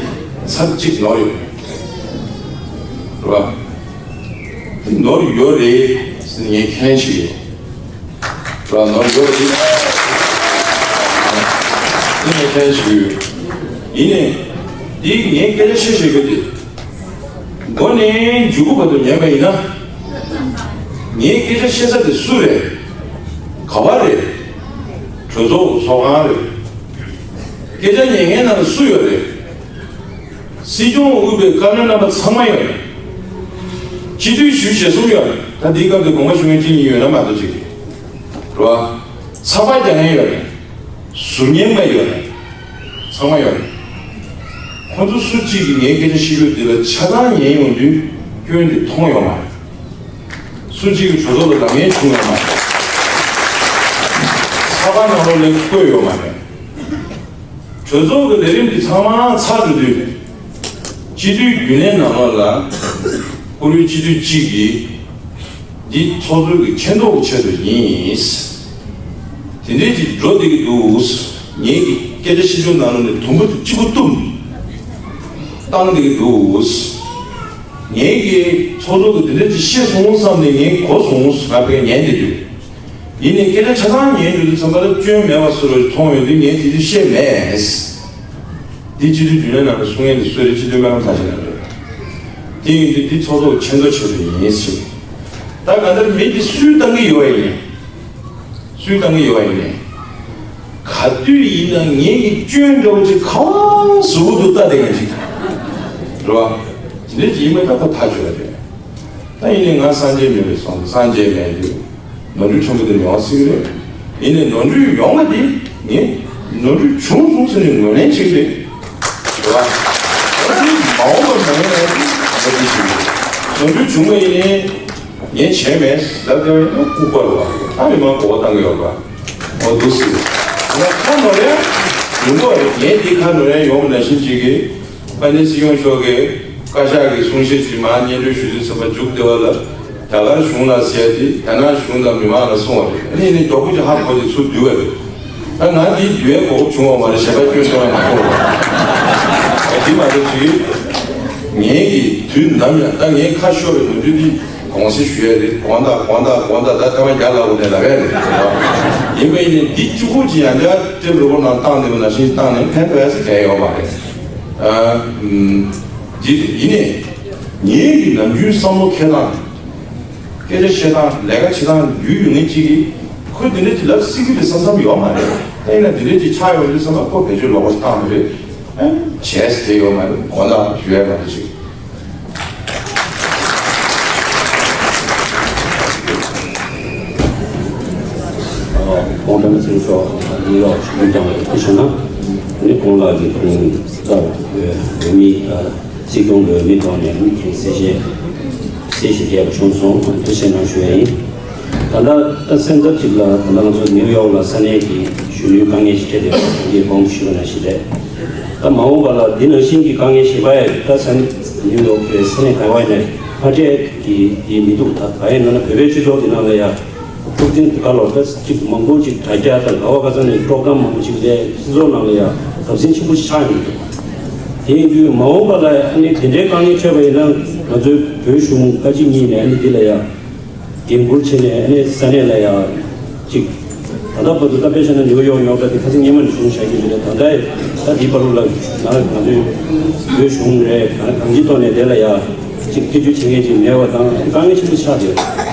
ཚབ་གཅིག་ནོར་ཡོད་རེད་བ། དེ་ནོར་ཡོད་རེད་ཟེར་ནས་ངས་ཁས་ལེན་ཞུས་ཡོད། རེད་བ། ནོར་ཡོད་རེད། དེ་ངས་ཁས་ལེན་ཞུས་ཡོད། ཡིན་ནའི་དེ་ངས་སྐད་ཆ་བཤད་བཤད་རྒྱུ་དེ། མགོ་ནས་མཇུག་གུ་བར་དུ་ཉན་པ་ཡིན་ན། ངའི་སྐད་ཆ་བཤད་ས་དེ་སུ་རེད། ག་པར་རེད། གྲོས་ཚོགས་ཚོགས་ཁང་རེད། སྐད་ཆ་ཉན་མཁན་ནང་ལ་སུ་ཡོད་རེད། སྲིད་སྐྱོང་དབུས་པའི་བཀའ་བློན་རྣམ་པ་ཚང་མ་ཡོད་རེད། སྤྱི་འཐུས་ཞུ་ཞེ་གསུམ་ཡོད་རེད། ད་འདིའི་སྐབས་དེ་དགོངས་པ་ཞུ་མཁན་གཅིག་གཉིས་ཡོད་ན་མ་གཏོགས་གཅིག་རེད་བ། ཚགས་པར་རྒྱག་མཁན་ཡོད་རེད། ཟུར་ཉན་པ་ཡོད་རེད། ཚང་མ་ཡོད་རེད། ཁོང་ཚོ་སུ་གཅིག་གིས་ངའི་སྐད་ཆ་བཤད་རྒྱུ་འདི་ལ་ཆ་ཚང་ཉན་ཡོང་དུས་སྐྱོན་འདི་མཐོང་ཡོད་མ་རེད། སུ་གཅིག་གིས་གྲོས་ཚོགས་ལ་ལབ་མཁན་བྱུང་ཡོད་མ་རེད། ཚགས་པར་ནང་ལོགས་ལ་བཀོད་ཡོད་མ་རེད། གྲོས་ཚོགས་ཀྱི་ལས་རིམ་འདི་ཚང་མ་ཚར་འགྲོ་དུས། སྤྱི་འཐུས་རྒྱུན་ལས་ནང་ལོགས་ལ་བཀུར་འོས་སྤྱི་འཐུས་གཅིག་གིས་འདི་ཚོགས་གཙོ་གི་མཁྱེན་རྟོགས་ཀྱི་ཆེད་དུ་ཡིན། དེ་འདྲའི་ཅིག་འགྲོ་བསྡད་ཀྱི་འདུག་ངེད་ཀྱི་སྐད་ཆ་བཤད་རྒྱུ་ནང་ལོགས་ནས་དུམ་བུ་གཅིག་པུ་བཏུམ་བཏང་བསྡད་ཀྱི་འདུག་ངེད་ཀྱིས་ཚོགས་གཙོ་གིས་དེ་འདྲ་ཅིག་བཤད་སོང་བསམ་ནས་ངས་གོ་སོང་། ང་དཔེ་ཉན་བསྡད་དུས། ཡིན་ནའི་སྐད་ཆ་ཆ་ཚང་ཉན་དུས་ཚང་མ་ལ་སྐྱོན་མེད་པ་བཟོ་འདྲ་མཐོང་ཡོང་དུས་ངས་དེ་དུས་བཤད་མེད། འདི་སྤྱི་འཐུས་རྒྱུན་ལས་ནང་ལ་གསུང་མཁན་འདི་གསོལ་རས་སྤྱི་འཐུས་སྨན་ཁང་ཐང་ཆེན་ནང་རེད། དེ་ཡིན་དུས་འདི་ཚོགས་གཙོ་མཁྱེན་རྟོགས་ཆེད་དུ་ཡིན་ཟེར། ད་གང་ལྟར་མི་འདི་སུས་བཏང་གི་ཡོད་ཡིན་ནའི། སུས་བཏང་གི་ཡོད་ཡིན་ནའི། ག་དུས་ཡིན་ན་ངེད་ཀྱི་སྐྱོན་འདྲ་བོ་ཅིག་ག་བ་ཟུར་དུ་ལྟ་བསྡད་མཁན་ཅིག་རེད་བ། དེ་འདྲ་ཅིག་ཡིན་པ་ད་ཁོ་ཐག་ཆོད་པ་རེད། ད་ཡིན་ནའི་ང་སངས་རྒྱས་མེད་པའི་སོང་། སངས་རྒྱས་མེད་དུས་ནོར་འཁྲུལ་ཕྲན་བུ་དེ་ཡོང་སྲིད་ཀྱི་རེད། ཡིན་ནའི་ནོར་འཁྲུལ་ཡོང་བ་དེ་ངས་ནོར་འཁྲུལ་བྱུང་སོང་ཟེར་ནས་ངོས་ལེན་བྱེད་ཀྱི་རེད། རེད་བ། ནོར་འཁྲུལ་མ་འོངས་པར་མ་ཡོང་ཡ་དེ་ནོར་འཁྲུལ་བྱེད་ཀྱི་རེད། ནོར་འཁྲུལ་བྱུང་བ་ཡིན་ནའི། ངས་བྱས་མེད་ལབ་བསྡད་པ་ཡིན་ན་ལྐུགས་པ་རེད་བ། ད་མི་མང་གོ་བ་བཏང་གི་ཡོད་རེད་བ། འོ་འདུག་སེ། ད་ཁ་ནོར་ཡ་ཡོང་གི་རེད། ངས་འདི་ཁ་ནོར་ཡ་ཡོང་བ་ནང་བཞིན་ཅིག་གིས་དཔལ་ལྡན་སྲིད་སྐྱོང་མཆོག་གིས་བཀའ་ཤག་གི་གསུང་བཤད་ཅིག་མར་སྙན་སྒྲོན་ཞུ་དུས་ཙམ་པ་མཇུག་བསྡུ་བ་ལ། རྒྱ་གར་གཞུང་ལ་ཟེར་ཏེ་རྒྱ་ནག་གཞུང་དང་མི་མང་ལ་གསུངས་པ་རེད། ཨ་ནི་ནི་མགྱོགས་པོ་ཅིག་ཧ་གོ་སྟེ་ཚུར་བསྡུས་པ་རེད། ད་ང་འདི་བསྡུ་ཡའི་གོ་སྐབས་བྱུང་བ་མ་རེད། གཞན་པ་སྐྱོན་བརྗོད་ཡང་མ་གཏོང་བ། ཨ་འདི་མ་གཏོགས་ཅིག་ངེད་ཀྱིས་དུས་ནམ་ཡང་ད་ངས་ཁ་ཤོར་བའི་ནོར་འཁྲུལ་འདི་དགོངས་སེལ་ཞུ་ཡ་རེད། དགོངས་དག་དགོངས་དག་དགོངས་དག་ད་ཐ་མ་རྒྱ་ལ་འོ་ནས་ལབ་ཡ་རེད། ཡིན་པ་ཡིན་ནའི་འདི་གཅིག་པུ་ཅིག་ཡང་བསྐྱར་ཊེབ་རི་ཀོཌ་ནང་བཏང་བསྡད་པ་ནང་བཞིན་བཏང་ནས་ཕན་ཐོགས་ཡ་ཟེར་གང་ཡང་ཡོད་མ་རེད། ཨ་ཨམ་འདི་ཡིན་ནའི་ངེད་ཀྱི་ནམ་རྒྱུན་བསམ་བློ་འཁྱེར་སྟངས། སྐད་ཆ་བཤད་སྟངས། ལས་ཀ་བྱེད་སྟངས་ཡུལ་ཡུལ་ངེས་གཅིག་གིས་ཁོས་འདི་འདྲ་ཅིག་ལབ་སྲིད་ཀྱི་རེད་བསམ་བསམ་ཡོད་མ་རེད། ད་ཡིན་ན་འདི་འདྲ་ཅིག་ཆགས་ཡོང་དུས་ཙམ་པ་ཁོ་བེད་སྤྱོད་ལོག་པ་ཞིག་བཏང་བ་རེད། ཨ་བྱས་དེ་ཡོད་མ་རེད། དགོངས་དག་ཞུ་ཡ་མ་རེད་ཅིག་ཨོ། ཁོང་ཚང་ཚིག་སོགས་ནིའུ་ཡོག་ཞུ་རྒྱུ་བཏང་བ་རེད། དེ་བྱས་ན་ནི་ཁོང་ལགས་ཀྱིས་ཁོང་ལྟར་བོད་མི། སྲིད་སྐྱོང་འོས་མི་ཐོག་ནས་ནི་གསལ་བཤད་གསལ་བཤད་རྒྱས་པ་བྱུང་སོང་། ཐུགས་རྗེ་གནང་ཞུ་ཡ་ཡིན། ད་ལྟ་ད་སེམས་འཚབ་ཅིག་ལ་ད་ལྟ་ང་ཚོ་ནིའུ་ཡོག་ལ་ས་གནས་ཀྱི་གཞོན་ནུའི་དཀའ་ངལ་ཞིག་འཕྲད་བསྡད་པ་འདི་གོང་དུ་ཞུས་པ་ནང་བཞིན་རེད། ད་མ་འོངས་པ་ལ་འདི་ནང་བཞིན་གྱི་དཀའ་ངལ་གཞན་པ་ཡང་ད་ས་གནས་ནིའུ་ཡོག་གི་ས་གནས་ག་བ་ཡིན་ནའི་མ་འཕྲད་ཀྱི་ཡིན་མི་འདུག་ད་ག་ཡིན་ན་ན་བོད་པའི་སྤྱི་ཚོགས་འདི་ནང་ལ་ཡ། ཐུགས་འཛིན་དེ་ག་ལོ་ད་ཅིག་མང་པོ་ཅིག་དྲ་རྒྱ་དང་ག་བ་ག་ས་ནས་དཀྲོག་གཏམ་མང་པོ་ཅིག་རེད། སྤྱི་ཚོགས་ནང་ལ་ཡང་འདབ་སེང་ཆེན་པོ་ཞིག་ཆགས་ཡོང་གི་འདུག་དེ་ཡིན་དུས་མ་འོངས་པ་ལ་ཨ་ནི་དེ་འདྲའི་དཀའ་ངལ་འཕྲད་པ་ཡིན་ན་ང་ཚོའི་བོད་གཞུང་བཀའ་སྤྱི་གཉིས་ནས་ཨ་ནི་འདི་ལ་ཡང་འགན་འཁུར་བྱས་ནས་ཨ་ནི་ས་གནས་ལ་ཡང་ཅིག་ད་ལྟ་བར་དུ་ད་དཔེ་བཞག་ན་ནིའུ་ཡོག་རྙོག་དྲ་དེ་ཁ་སང་སྔོན་མ་ནས་བྱུང་བཞག་གི་མི་རེད། ད་ལྟ་ད་འདི་བར་དུ་ལ་ང་ང་ཚོའི་བོད་གཞུང་རེད། གང་གང་ཅིའི་ཐོག་ནས་དེ་ལ་ཡང་ཅིག་ཐེ་བྱུས་བྱེད་མཁན་ཅིག་མེད་པ་དང་དཀའ་ངལ་ཆེན་པོ་ཆགས་བསྡད་ཡོད།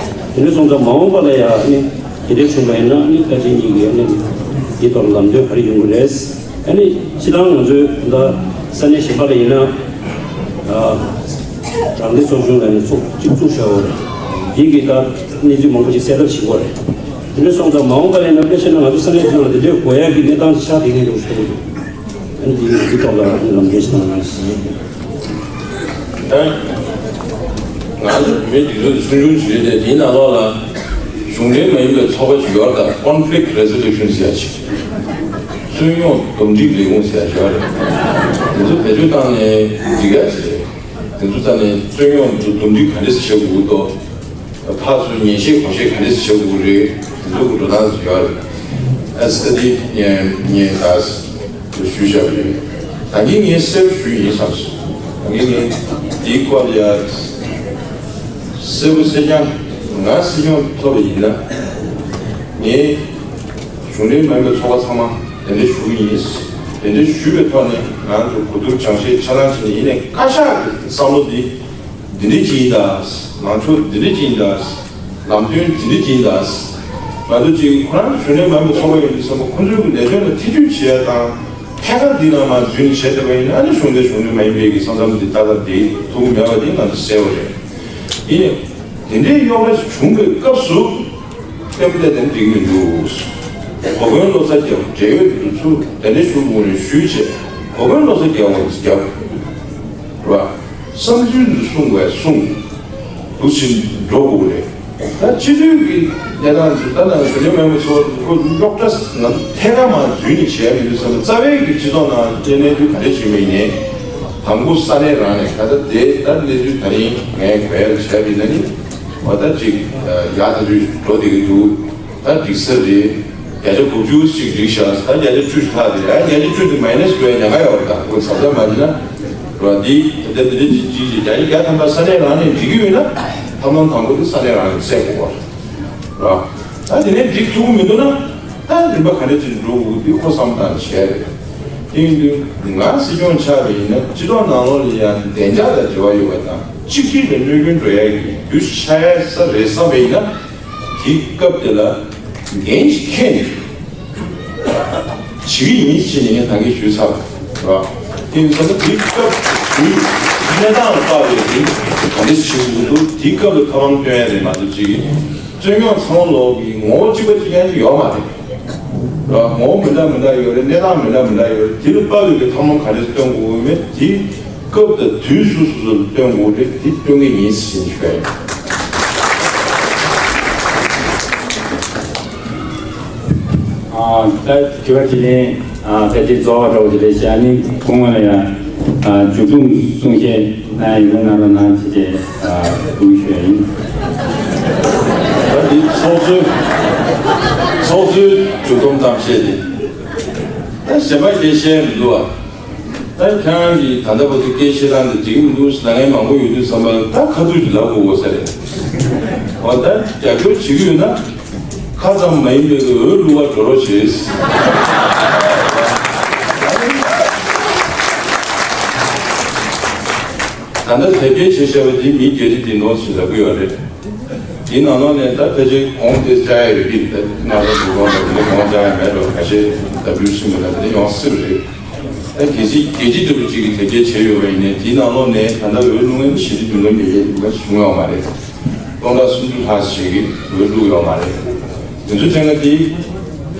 དེ་འདྲ་སོང་ཙང་མ་འོངས་པ་ལ་ཡང་ཨ་ནི་དེ་འདྲ་བྱུང་བ་ཡིན་ན་ཨ་ནི་བཀའ་སྤྱི་གཉིས་ཀྱིས་ཨ་ནི་འདི་ཐོག་ལ་ལམ་སྟོན་ག་རེ་ཡོང་གི་རེད། ཨ་ནི་སྤྱིར་བཏང་ང་ཚོའི་ད་ས་གནས་གཞན་པ་ལ་ཡིན་ན་ཨ་རང་བདེན་ཚོགས་ཆུང་ལ་ནི་ཚོགས་གཅིག་བཙུགས་བཞག་ཡོད་རེད། འདི་གི་ད་གནས་ཚུལ་མང་པོ་ཞིག་གསལ་ཐབས་བྱེད་དགོས་རེད། དེ་འདྲ་སོང་ཙང་མ་འོངས་པ་ལ་ཡིན་ན་དཔེ་བཤད་ན་ང་ཚོ་ས་གནས་དེ་ནང་ལ་དེ་འདྲའི་དགོས་ཡག་གི་གནས་སྟངས་ཤིག་ཆགས་བསྡད་མཁན་འདུག་ཟེར་གྱི་འདུག་ཨ་ནི་འདི་འདི་ཐོག་ལ་ཨ་ནི་ལམ་སྟོན་ཞིག་གནང་རོགས་ཞུ། ད་ང་ཚོ་བོད་མིའི་སྒྲིག་འཛུགས་ཀྱི་ཆུང་ཆུང་ཞིག་རེད་དེ། དེའི་ནང་ལོགས་ལ་གཞུང་འབྲེལ་མ་ཡིན་པའི་ཚོགས་པ་ཞིག་ཡོད་རེད། ད་Conflict Resolution ཟེར་ཡ་ཞིག་རྩོད་གཡེང་འདུམ་འགྲིག་ལས་ཁུངས་ཟེར་ཡ་ཞིག་ཡོད་རེད། དེ་ཚོ་བེད་སྤྱོད་བཏང་ནས་འགྲིག་ཡ་ཞིག་རེད། དེ་ཚོ་རྩ་ནས་རྩོད་གཡེང་འདུམ་འགྲིག་ག་འདྲས་སེ་བྱེད་དགོས་འདུག་ཕར་ཚུར་ཉན་ཤེས་གོ་ཤེས་ག་འདྲས་བྱེད་དགོས་རེད། དེ་ཚོ་གི་འགྲོ་སྟངས་ཡོད་རེད། ཨ་ཙི་ད་དེ་ངས་ངས་ད་ཞུས་བཞག་པ་རེད། ད་གིན་ངས་གསལ་པོ་ཞུས་ཡིན་བསམ་སོང་། ད་གིན་ངས་དེའི་སྐོར་ལ་ཡ་གསལ་པོ་གསལ་རྐྱང་། ང་སྲིད་སྐྱོང་ཐོབ་པ་ཡིན་ན་ངས་གཞུང་འབྲེལ་མ་ཡིན་པའི་ཚོགས་པ་ཚང་མ་གདན་འདྲེན་ཞུ་གི་ཡིན། གདན་འདྲེན་ཞུས་པའི་ཐོག་ནས་ང་ཚོ་གོ་བསྡུར་སྦྱང་བཤད་ཆ་ཚང་བྱས་ནས། ཡིན་ནའི་བཀའ་ཤག་གི་བསམ་བློ་འདི་འདི་འདྲ་ཅིག་ཡིན་ད། ལངས་ཕྱོགས་འདི་འདྲ་ཅིག་ཡིན་ད། ལམ་སྟོན་འདི་འདྲ་ཅིག་ཡིན་ད། ང་ཚོ་ཅིག་ཁོ་རང་གཞུང་འབྲེལ་མ་ཡིན་པའི་ཚོགས་པ་ཡིན་དུས་ཙམ་པ་ཁོ་ཚོའི་གི་ལས་དོན་ལ་ཐེ་ཇུས་བྱེད་ཡ་དང་། ཐད་ཀར་འདི་ནང་མར་འཛུལ་ནས་བྱས་བསྡད་པ་ཡིན་ན་ཨ་ནི་གཞུང་འབྲེལ་གཞུང་འབྲེལ་མ་ཡིན་པའི་གི་ས་མཚམས་འདི་ཏག་ཏག་འདི་ཐུག་གི་མེད་པ་འདི་ང་ཚོ་གསལ་པོ་རེད། ཡིན་ནའི་དེ་འདྲའི་རྙོག་དྲ་ཞིག་བྱུང་བའི་སྐབས་སུ། སྟོན་པ་དེ་འགྲིག་མི་འདུག་གོ་སྐོན་བློ་གསར་རྒྱབ། འབྲེལ་ཡོད་དུ་ཚུར་གདན་འདྲེན་ཞུ་དགོས་ནས་ཞུས་བྱས། གོ་སྐོན་བློ་གསར་རྒྱབ་དགོས་རྒྱབ། རེད་བ། བསམ་ཚུལ་འདི་གསུང་དགོས་གསུང་། འདུག་ཕྱིན་འགྲོ་དགོས་རེད། ད་སྤྱི་འཐུས་ཀྱི་གནས་སྟངས་ཚོ་ད་ནང་དུ་ནས་མེད་པ་ཚོ་ཁོ་སློབ་གྲྭ་ང་ཚོ་ཐད་ཀར་མ་འཛུལ་ནས་བྱས་མི་འདུག་བསམ་ན། རྩ་བའི་གི་སྤྱི་ཚོགས་ནང་ལ་གནས་དུས་ག་རེ་བྱེད་མི་ཡིན་ནའི་དང་པོ་ས་གནས་རང་ནས། ད་ལྟ་དེ་ད་གནས་དུས་ད་རིང་ངས་གོ་ཡ་ལ་བྱས་པ་ཡིན་ན་ནི་འོ་ད་ཅིག་ཡག་ཐག་ཆོད་འགྲོ་བསྡད་ཀྱི་འདུག་ད་འགྲིག་ས་རེད། བརྒྱ་ཆ་དགུ་བཅུ་ཞིག་འགྲིག་ཤག་ད་བརྒྱ་ཆ་བཅུ་ཞིག་ལྷག་དེ་རེད། ཨ་བརྒྱ་ཆ་བཅུ་དེ་མའི་ནས་དགོས་ཉག་ག་ཡོད་རེད། ད་ཁོ་ཚབ་ཚབ་མ་བྱས་ན་རོ་འདི་ད་ལྟ་འདི་འདྲ་ཅིག་ཅིག་ཅིག་བརྒྱ་ཆ་བརྒྱ་ཐམ་པ་ས་གནས་རང་ནས་འགྲིག་གི་ཡོད་ན་ཐབས་ལམ་དང་པོ་དེ་ས་གནས་རང་ནས་སེལ་དགོས་པ་རེད། རོ་ད་དེ་ནས་འགྲིག་ཐུབ་ཀྱི་མི་འདུག་ན་ད་རིམ་པ་ག་འདྲ་ཅིག་འགྲོ་དགོས་འདི་ཁོ་བསམ་སྟངས་བྱས་རེད། དེ་ཡིན་དུས་ང་སྲིད་སྐྱོང་ཆགས་པ་ཡིན་ན་སྤྱི་ཚོགས་ནང་ལོགས་ལ་ཡང་བདེ་འཇགས་དང་འབྲེལ་བ་ཡོད་པ་དང་གཅིག་སྒྲིལ་དང་གནོད་སྐྱོན་འགྲོ་ཡ་གི་རྒྱུ་ཆགས་ས་རེད་བསམ་པ་ཡིན་ན། དེའི་སྐབས་དེ་ལ་འགན་ཞིག་འཁྱེར་ནས་བྱེད་ཀྱི་ཡིན་ཞེས་ནས་ངས་ད་གིན་ཞུས་ཚར་བ། དེ་ཡིན་ཙང་དེའི་སྐབས་དེའི་གནས་སྟངས་ལ་བལྟས་པ་ཡིན་ན་ག་འདྲ་བྱེད་དགོས་འདུག་དེའི་སྐབས་ལ་ཐབས་ལམ་སྟོན་ཡ་རེད་མ་གཏོགས་ཅིག་རྩོད་རྙོག་ཚང་མ་ལོག་གི་ངོ་བོ་གཅིག་པ་གཅིག་རྐྱང་ཅིག་ཡོད་མ་རེད། ངོ་བོ་མི་འདྲ་མི་འདྲ་ཡོད་རེད། གནས་སྟངས་མི་འདྲ་མི་འདྲ་ཡོད་རེད། དེ་ལ་དཔག་པའི་གི་ཐབས་ལམ་ག་རེ་སྟོན་དགོས་མེད་དེ། སྐབས་དང་དུས་སུ་སོ་སོར་སྟོན་དགོས་རེད། དེ་སྟོན་གྱི་ཡིན་ཟེར་ཞུ་ཡ་ཡིན། ཨ་ད་དྲི་བ་དྲིས་ལན་ཨ་ད་དེ་རྫོགས་པ་འདྲ་བོ་དེ་རེད་ཤག་ཨ་ནི་སྐུ་ངོ་ལ་ཡང་ཨ་མཇུག་སྡོམ་གསུང་བཤད་གནང་ཡ་ཡོད་ན་གནང་རོགས་གནང་ཅེས་ཨ་སྐུ་ཞུ་ཡ་ཡིན། ད་འདི་ཚོགས་གཙོའི་ཚོགས་གཙོའི་མཇུག་སྡོམ་གཏམ་བཤད་དེ་ད་གཞན་པ་སྐད་བཤད་མི་འདུག་ཨ། ད་ཁྱེད་རང་གིས་ད་ལྟ་བར་དུ་སྐད་བཤད་སྟངས་དེ་འགྲིག་གི་མི་འདུག་ཟེར་ལབ་མཁན་མང་པོ་ཡོད་དུས་ཙམ་པ་ད་ཁ་ཐུག་ཅིག་ལབ་དགོས་དགོས་ས་རེད། འོ་ད་རྒྱབ་སྐྱོར་བྱེད་ཀྱི་ཡོད་ན་ཁ་ཙམ་མ་ཡིན་པའི་འོས་བླུག་པར་འགྲོ་རོགས་བྱེད། ད་ལྟ་དེབ་སྐྱེལ་བྱས་བཞག་པ་འདི་མི་བརྒྱད་ཁྲི་འདི་ནོར་ཞིག་ལབ་ཀྱི་ཡོད་རེད། དེའི་ནང་ལོགས་ནས་ད་ཕལ་ཆེར་གོང་དེ་བཅག་ཡ་ཡོད་ཀྱི་རེད། ད་ང་རང་ཚོ་གོང་དང་དེ་གོང་བཅག་ཡ་མེད་རོགས་ཁ་ཤས་ད་བུ་ཤིང་མི་ལ་དེ་ཡོང་སྲིད་པ་རེད། ད་གལ་སྲིད་རྒྱལ་སྤྱི་ལྟ་བུ་གཅིག་གིས་དེབ་སྐྱེལ་བྱས་ཡོད་པ་ཡིན་ནའི་དེའི་ནང་ལོགས་ནས་ད་ལྟ་འོས་བླུག་མཁན་ཞི་བདེ་མཐུན་ལམ་གྱི་འོས་བླུག་མཁན་བྱུང་ཡོད་མ་རེད། སྟོང་ཕྲག་སུམ་ཅུ་ལྷག་ཞིག་གིས་འོས་བླུག་ཡོད་མ་རེད། དེ་ཚོ་དྲན་ཁ་དེ་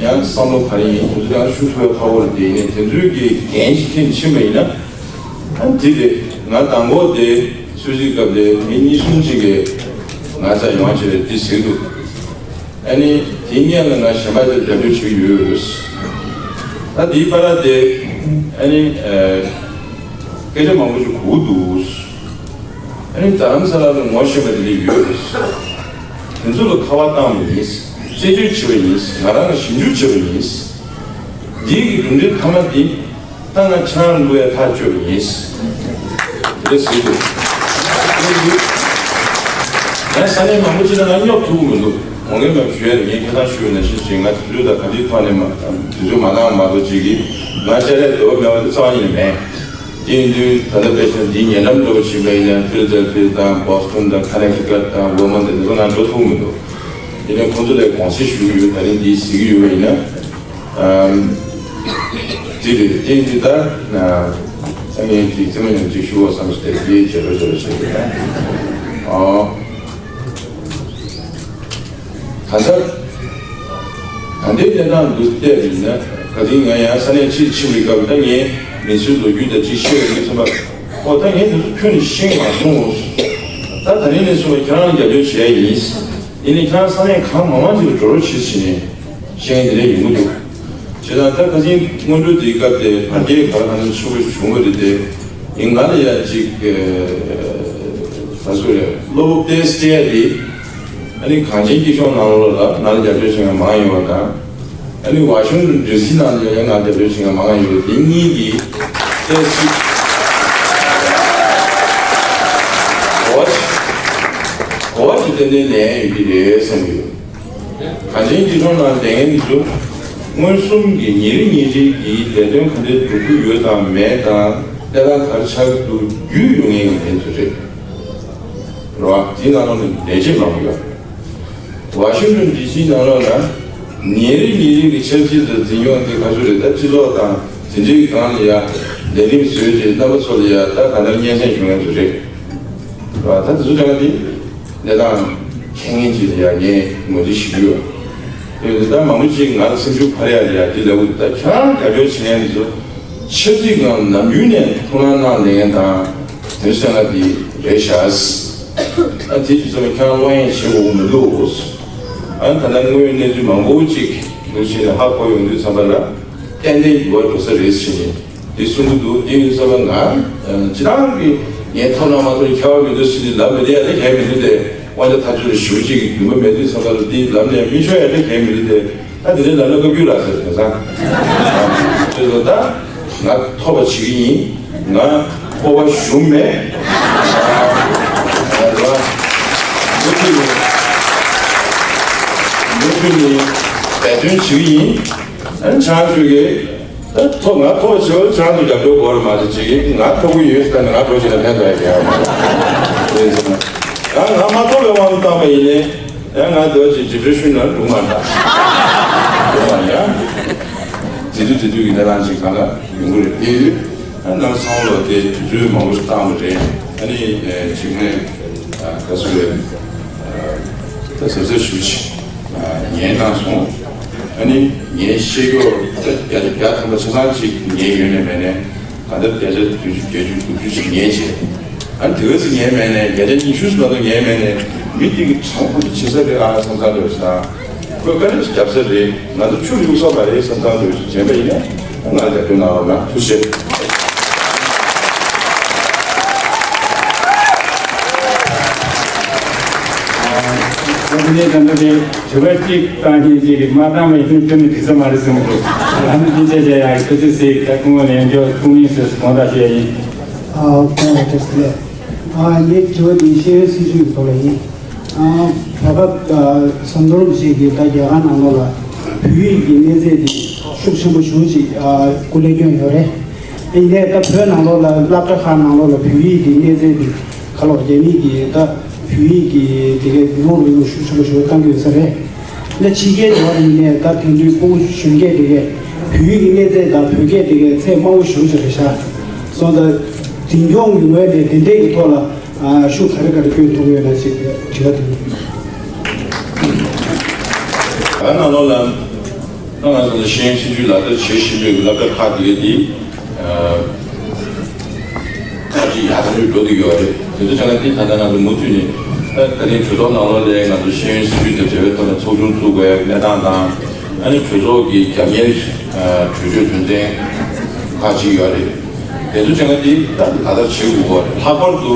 ཡང་བསམ་བློ་ག་རེ་ཡིན། དེ་ཚོ་ཡང་ཤུགས་ཐུབ་པའི་ཁ་བོར་དེ་ཡིན་ནའི་དེ་ཚོའི་གི་འགན་ཞིག་འཁྱེར་ཕྱིན་པ་ཡིན་ན། ཨ་དེ་རེད། ང་དང་པོ་དེ་ཆུ་ཚོད་སྐབས་དེ་མི་གཉིས་གསུམ་ཅིག་གིས་ང་ཚ་ཡོང་བྱས་དེ་ཟེར་འདུག་ཨ་ནི་དེ་སྔོན་ལ་ང་གཞན་པ་ཚོར་རྒྱབ་སྐྱོར་བྱེད་ཀྱི་ཡོད། ད་དེའི་བར་དེ་ཨ་ནི་ཨ་སྐད་ཆ་མང་པོ་ཞིག་གོ་གི་འདུག་ཨ་ནི་རྡ་རམ་ས་ལ་ལ་ངོ་ཤེས་པ་དེ་འདྲ་ཡོད། དེ་ཚོ་ལ་ཁ་པར་བཏང་བ་ཡིན། རྩད་གཅོད་བྱས་པ་ཡིན། ང་རང་ལ་ཞིབ་འཇུག་བྱས་པ་ཡིན། འདིའི་གི་གྲུབ་འབྲས་མཐའ་མ་དེ། ད་ང་ཆང་བླུག་ཡ་ཐག་གཅོད་པ་ཡིན། དེ་ཟེར་འདུག་ང་ས་གནས་མང་པོ་ཅིག་ལ་ང་སྙོབ་ཐུབ་ཀྱི་མི་འདུག་ངོ་རྒོལ་མེད་པ་ཞུ་ཡ་རེད། ངས་ཁྱེད་རང་ཞུས་པ་ནང་བཞིན་བྱས། ང་དུས་ཚོད་དང་ག་འདྲའི་ཐོག་ནས་མ་དུས་ཚོད་མ་འདང་མ་གཏོགས་ཅིག་གིས་ང་བཅར་ཡ་འདོད་པ་མེད་པ་དེ་རྩ་བ་ཉིད་ནས་མེད། དེ་ཡིན་དུས་ད་ལྟ་དཔེ་ཆ་འདིའི་ཉེ་འགྲམ་འགྲོ་བ་ཞིག་མེད་ན་ཕི་ལ་དེལ་ཕི་ཡ་དང་བོ་སི་ཊོན་དང་ཁ་ནེ་ཊི་ཀཊ་དང་ཝར་མོན་ཊ་དེ་ཚོ་ང་འགྲོ་ཐུབ་ཀྱི་མི་འདུག་དེ་ནས་ཁོང་ཚོ་ལ་དགོངས་སེལ་ཞུ་གི་ཡོད། ད་རིང་འདི་གཟིགས་ཀྱི་ཡོད་པ་ཡིན་ན། ཨམ། དེ་རེད། དེ་འདི་ལྟར་ན། སང་ཉིན་གྱི་རྩེད་མོ་ཉམས་ཅིག་ཞུ་བ་བསམ་སྟེ་དེའི་རྗེས་ལོ་རྗེས་ལོ་བྱེད་དགོས་ན། ཨོ། གང་ལྟར། ད་ལྟའི་གནས་སྟངས་འདུག་བལྟས་པ་ཡིན་ན་ག་དེ་ང་ཡང་ས་གནས་ཕྱིར་ཕྱིན་པའི་སྐབས་ད་ངས་མི་ཚོའི་ལོ་རྒྱུས་དང་ཅིག་ཤེས་ཡོང་གི་ཚོད་པ། ཨོ་ད་ངས་དེ་ཚོ་ཁྱོན་ནས་ཤེས་མ་སོང་། ད་ད་རིང་ནས་བཟུང་བ་ཁྱེད་རང་ལ་རྒྱབ་སྐྱོར་བྱས་ཡིན། ཡིན་ནའི་ཁྱེད་རང་ས་གནས་གང་མང་མང་ཅིག་ལ་འགྲོ་རོགས་བྱེད་ཟེར་ནས་བཤད་མཁན་དེ་འདྲ་ཡོང་གི་འདུག་བྱས་ཙང་ད་ཁ་སང་སྔོན་འགྲོ་དེའི་སྐབས་དེ་བར་བརྒལ་ག་ལ་གང་འཚམ་ཆེན་པོ་ཞིག་བྱུང་བ་རེད་དེ། ཡིན་ང་ལ་ཡ་ཅིག་ག་ཚོད་རེད། བློ་སྤོབས་ཏོག་ཙམ་སྤྲད་ཡ་དེ། ཨ་ནི་གངས་ཅན་སྐྱིད་གཤོངས་ནང་ལོགས་ལ་ང་ལ་རྒྱབ་སྐྱོར་བྱེད་མཁན་མང་ཡོད་པ་དང་། ཨ་ནི་ཝ་ཤིང་ཊོན་ཌི་སི་ནང་ལ་ཡང་ང་རྒྱབ་སྐྱོར་བྱེད་མཁན་མང་ཡོད་པ་དེ་གཉིས་ཀྱིས་ཏོག་ཙམ་གོ་བ་གོ་བ་ཞིག་ཏན་ཏན་ལེན་ཡོད་ཀྱི་རེད་བསམ་གྱི་ཡོད། གངས་ཅན་སྐྱིད་གཤོངས་ནང་བསྡད་མཁན་ཚོ་མངོན་སུམ་གྱི་ཉིན་རེ་ཉིན་རེ་གི་ལས་དོན་ག་འདྲ་སྒྲུབ་ཀྱི་ཡོད་དང་མེད་དང་གནས་སྟངས་ག་རེ་ཆགས་ཀྱི་འདུག་རྒྱུས་ཡོད་མཁན་གྱི་མི་ཚོ་རེད། རེད་བ། དེའི་ནང་ལོགས་ནས་ལས་བྱེད་མང་པོ་ཡོད། ཝ་ཤིང་ཊོན་ཌི་སི་ནང་ལོགས་ལ་ཉིན་རེ་ཉིན་རེ་གི་ཆབ་སྲིད་དང་འཛིན་སྐྱོང་དེ་ག་ཚོད་རེད། ད་སྤྱི་ཚོགས་དང་དེ་འདྲའི་སྒང་ལ་ཡ་ལས་རིམ་བཟོས་རྗེས་རྣམ་པ་ཚོ་ལ་ཡ་ད་ག་འདྲ་སྙན་སེང་ཞུ་མཁན་ཚོ་རེད། རེད་བ། ད་དེ་ཚོ་དྲན་གི་འདུག་གནས་སྟངས་མཁྱེན་མཁན་ཅིག་ལ་ཡ་ངས་ངོས་འཛིན་ཞུ་གི་ཡོད། དེ་ཡོད་དུས་ད་མང་པོ་ཅིག་ང་ལ་སེམས་ཤུགས་འཕར་ཡ་ལ་ཡ་དེ་ལབ་དགོས་འདུག་ད་ཁྱེད་རང་རྒྱབ་སྐྱོར་བྱེད་མཁན་ཚོ་ཆབ་སྲིད་སྒང་ནམ་རྒྱུན་ནས་ཐུགས་སྣང་གནང་བསྡད་མཁན་དང་དེ་ཚོ་ལ་དེ་རེད་ཤག་ཨ་དེ་ཅི་ཙམ་ཁྱེད་རང་བློ་ཡང་བྱེད་དགོས་མི་འདུག་ཨ་ད་ལྟ་དངོས་ཡོད་གནས་ཚུལ་མང་པོ་ཅིག་འདུག་བྱས་ནས་ཧ་གོ་ཡོང་དུས་ཙམ་པ་ལ་ཏན་ཏན་འགྱུར་བ་འགྲོ་ས་རེད་ཟེར་ནས་དེ་གསུང་གི་འདུག་དེ་ཡིན་ཙམ་པ་ང་ཅི་ཐང་གི་ངས་ཐོབ་ན་མ་ཐོབ་ཁྱད་པར་མི་འདུག་ཟེར་ནས་ལབ་མི་བདེ་ཡ་དེ་གལ་མི་འདུག་སྟེ། དབང་ཆ་ཐག་གཅོད་ལ་ཞུ་ཅིག་གི་འདུན་པ་མེད་དུས་ཙམ་པ་ལ་དེ་ལམ་ནས་མི་ཆོག་ཡ་དེ་གལ་མི་འདུག་སྟེ། ད་དེ་རིང་ལ་ལ་བཀའ་བརྒྱུད་ལ་ཟེར་དེང་སང་། ཁྱོད་ཚོ་ད་ང་ཐོབ་པ་བྱེད་ཀྱི་ཡིན། ང་སྤོབས་པ་ཞུམ་མེད། ང་མུ་མཐུད་ནས་མུ་མཐུད་ནས་འབད་བརྩོན་བྱེད་ཀྱི་ཡིན། ཨ་ནི་ཆང་ཞུ་གི་ད་ཐོབ་ང་ཐོབ་པ་བྱེད་པར་ཆང་དུ་རྒྱབ་སྐྱོར་དགོས་རེད་མ་གཏོགས་བྱེད་ཀྱི་ང་ཐོབ་ཀྱི་ཡོད་ཟེར་ནས་ང་འགྲོ་བྱེད་ན་ཕན་ཐོགས་ཡ་གི་ཡ་མ་རེད། ཡང་ང་མ་ཐོབ་པའི་དབང་དུ་བཏང་པ་ཡིན་ནའི། ཡང་ང་འདོད་ཅིག་ཌི་པི་རེ་ཤན་ལ་འགྲོ་མ་འདྲ། འགྲོ་མ་ཡང་། དེ་དུས་དེ་དུས་ཀྱི་གནས་སྟངས་ཅིག་གང་ལ་ཡོང་གི་རེད། དེ་ཡོད། ཨ་ནམ་སང་ལོ་དེ་དུས་ཚོད་མང་པོ་ཞིག་བཏང་བ་རེད། ཨ་ནི་ཅིག་ནས་ག་སུ་རེད། ད་གཟབ་གཟབ་ཞུ་ཅིག་ཉན་གནང་སོང་། ཨ་ནི་ངས་བཤད་རྒྱུར་བརྒྱ་ཆ་བརྒྱ་ཐམ་པ་ཆ་ཚང་ཅིག་ངའི་ཡོད་ནས་མེད་ནས། ད་ལྟ་བརྒྱ་ཆ་བདུན་ཅུ་བརྒྱད་ཅུ་དྲུག་ཅུ་ཞིག་ཉན་བྱས། ཨ་ནི་དེ་ག་ཚོད་ཉན་མེད་ནས་བརྒྱ་ཆ་ཉི་ཤུ་ཙམ་ལ་ཉན་མེད་ནས་མི་དེ་གི་གྲངས་ཁོ་ཚོ་ཆེ་ས་རེད་ཨ་བསམ་ས་རེད་ཟེར། ཁོས་དཀའ་ལས་ཤིག་བརྒྱབ་ས་རེད། ང་ཚོ་ཆུ་རིག་སོགས་པ་རེད་བསམ་ས་རེད་ཟེར་བྱས་པ་ཡིན་ན་ང་ལ་རྒྱབ་སྐྱོར་གནང་རོགས་གནང་། ཐུགས་རྗེ་ཆེ། ཨ་ནི་ད་ལྟ་དེ་དྲི་བ་གཅིག་བཏང་མཁན་གཅིག་གིས་མ་བཏང་བའི་ཁྱོན་ནས་དྲི་ས་མ་རེད་གསུངས་འདུག་ཨ་ནི་སྐྱིད་ཆ་བྱ་ཡག་ཐུགས་རྗེ་གཟིགས། ད་སྐུ་ངོ་ལས་མགྱོགས་ཐུགས་མཉེས་སུ་དགོངས་དག་ཞུ་ཡ་ཡིན། ཨ་སྐུ་ངོ་བཀྲ་ཤིས་བདེ་ལེགས། ཨ་ངའི་དྲི་བ་འདི་ཤེས་ཡོན་སྲིད་བྱུས་ཀྱི་ཐོག་ལ་ཡིན། ཨ་བར་སྐབས་ཨ་ཟམ་གདོང་རིན་པོ་ཆེ་གིས་ད་རྒྱ་གར་ནང་ལོགས་ལ་བོད་ཡིག་གི་གནས་ཚད་འདི་ཤུགས་ཆེན་པོ་ཞེ་པོ་ཅིག་ཨ་སྐུ་ལས་བསྐྱོན་ཡོད་རེད། ཡིན་ནའི་ད་བོད་ནང་ལོགས་ལ་སློབ་གྲྭ་ཁག་ནང་ལོགས་ལ་བོད་ཡིག་གི་གནས་ཚད་འདི་ག་ལོག་རྒྱ་མི་གིས་ད་བོད་ཡིག་གི་དེ་གའི་ཡོང་རུ་ཡོང་ཤུགས་ཆེན་པོ་ཞེ་པོ་བཏང་གི་ཡོད་ས་རེད། ད་ཕྱི་རྒྱལ་དེ་བ་ཡིན་ནའི་ད་དེང་དུས་ཕྲུ་གུ་གཞོན་སྐྱེས་དེ་གའི་བོད་ཡིག་གི་གནས་ཚད་དང་བོད་སྐད་དེ་གའི་ཚད་དམའ་བོ་ཞེ་པོ་ཅིག་རེད་ཤག་སོང་ཙང་འཛིན་སྐྱོང་གི་ངོས་ནས་དེ་འདྲའི་གི་ཐོག་ལ་ཨ་ཤུགས་ག་རེ་ག་རེ་བསྐྱོན་ཐུབ་ཡོད་ན་ཅིག་དྲི་བ་དེ་ཡིན། ད་ནང་ལོགས་ལ་ད་ང་ཚོ་ཤེས་ཡོན་སྲིད་བྱུས་ལག་བསྟར་བྱེད་བཞིན་པའི་སློབ་གྲྭ་ཁག་དེ་གའི་དེ་ཨ་ཁག་ཅིག་ཡར་ཐོན་འགྲོ་གི་ཡོད་རེད། དེ་ཚོ་ཆ་ན་དེ་ད་ལྟ་ང་ཚོ་མུ་མཐུད་ནས་ད་ད་ཐེངས་གྲོས་ཚོགས་ནང་ལོགས་ལ་ང་ཚོ་ཤེས་ཡོན་སྲིད་བྱུས་དང་འབྲེལ་བའི་ཐོག་ནས་ཚོགས་ཆུང་བཙུགས་དགོས་གནས་སྟངས་དང་། ཨ་ནི་གྲོས་ཚོགས་ཀྱི་རྒྱབ་གཉེར་གྲོས་ཆོད་དོན་ཚན་ཁག་ཅིག་ཡོད་རེད། དེ་ཚོ་ཆ་ན་དེ་ད་ལག་བསྟར་བྱེད་དགོས་པ་རེད། ལྷག་པར་དུ་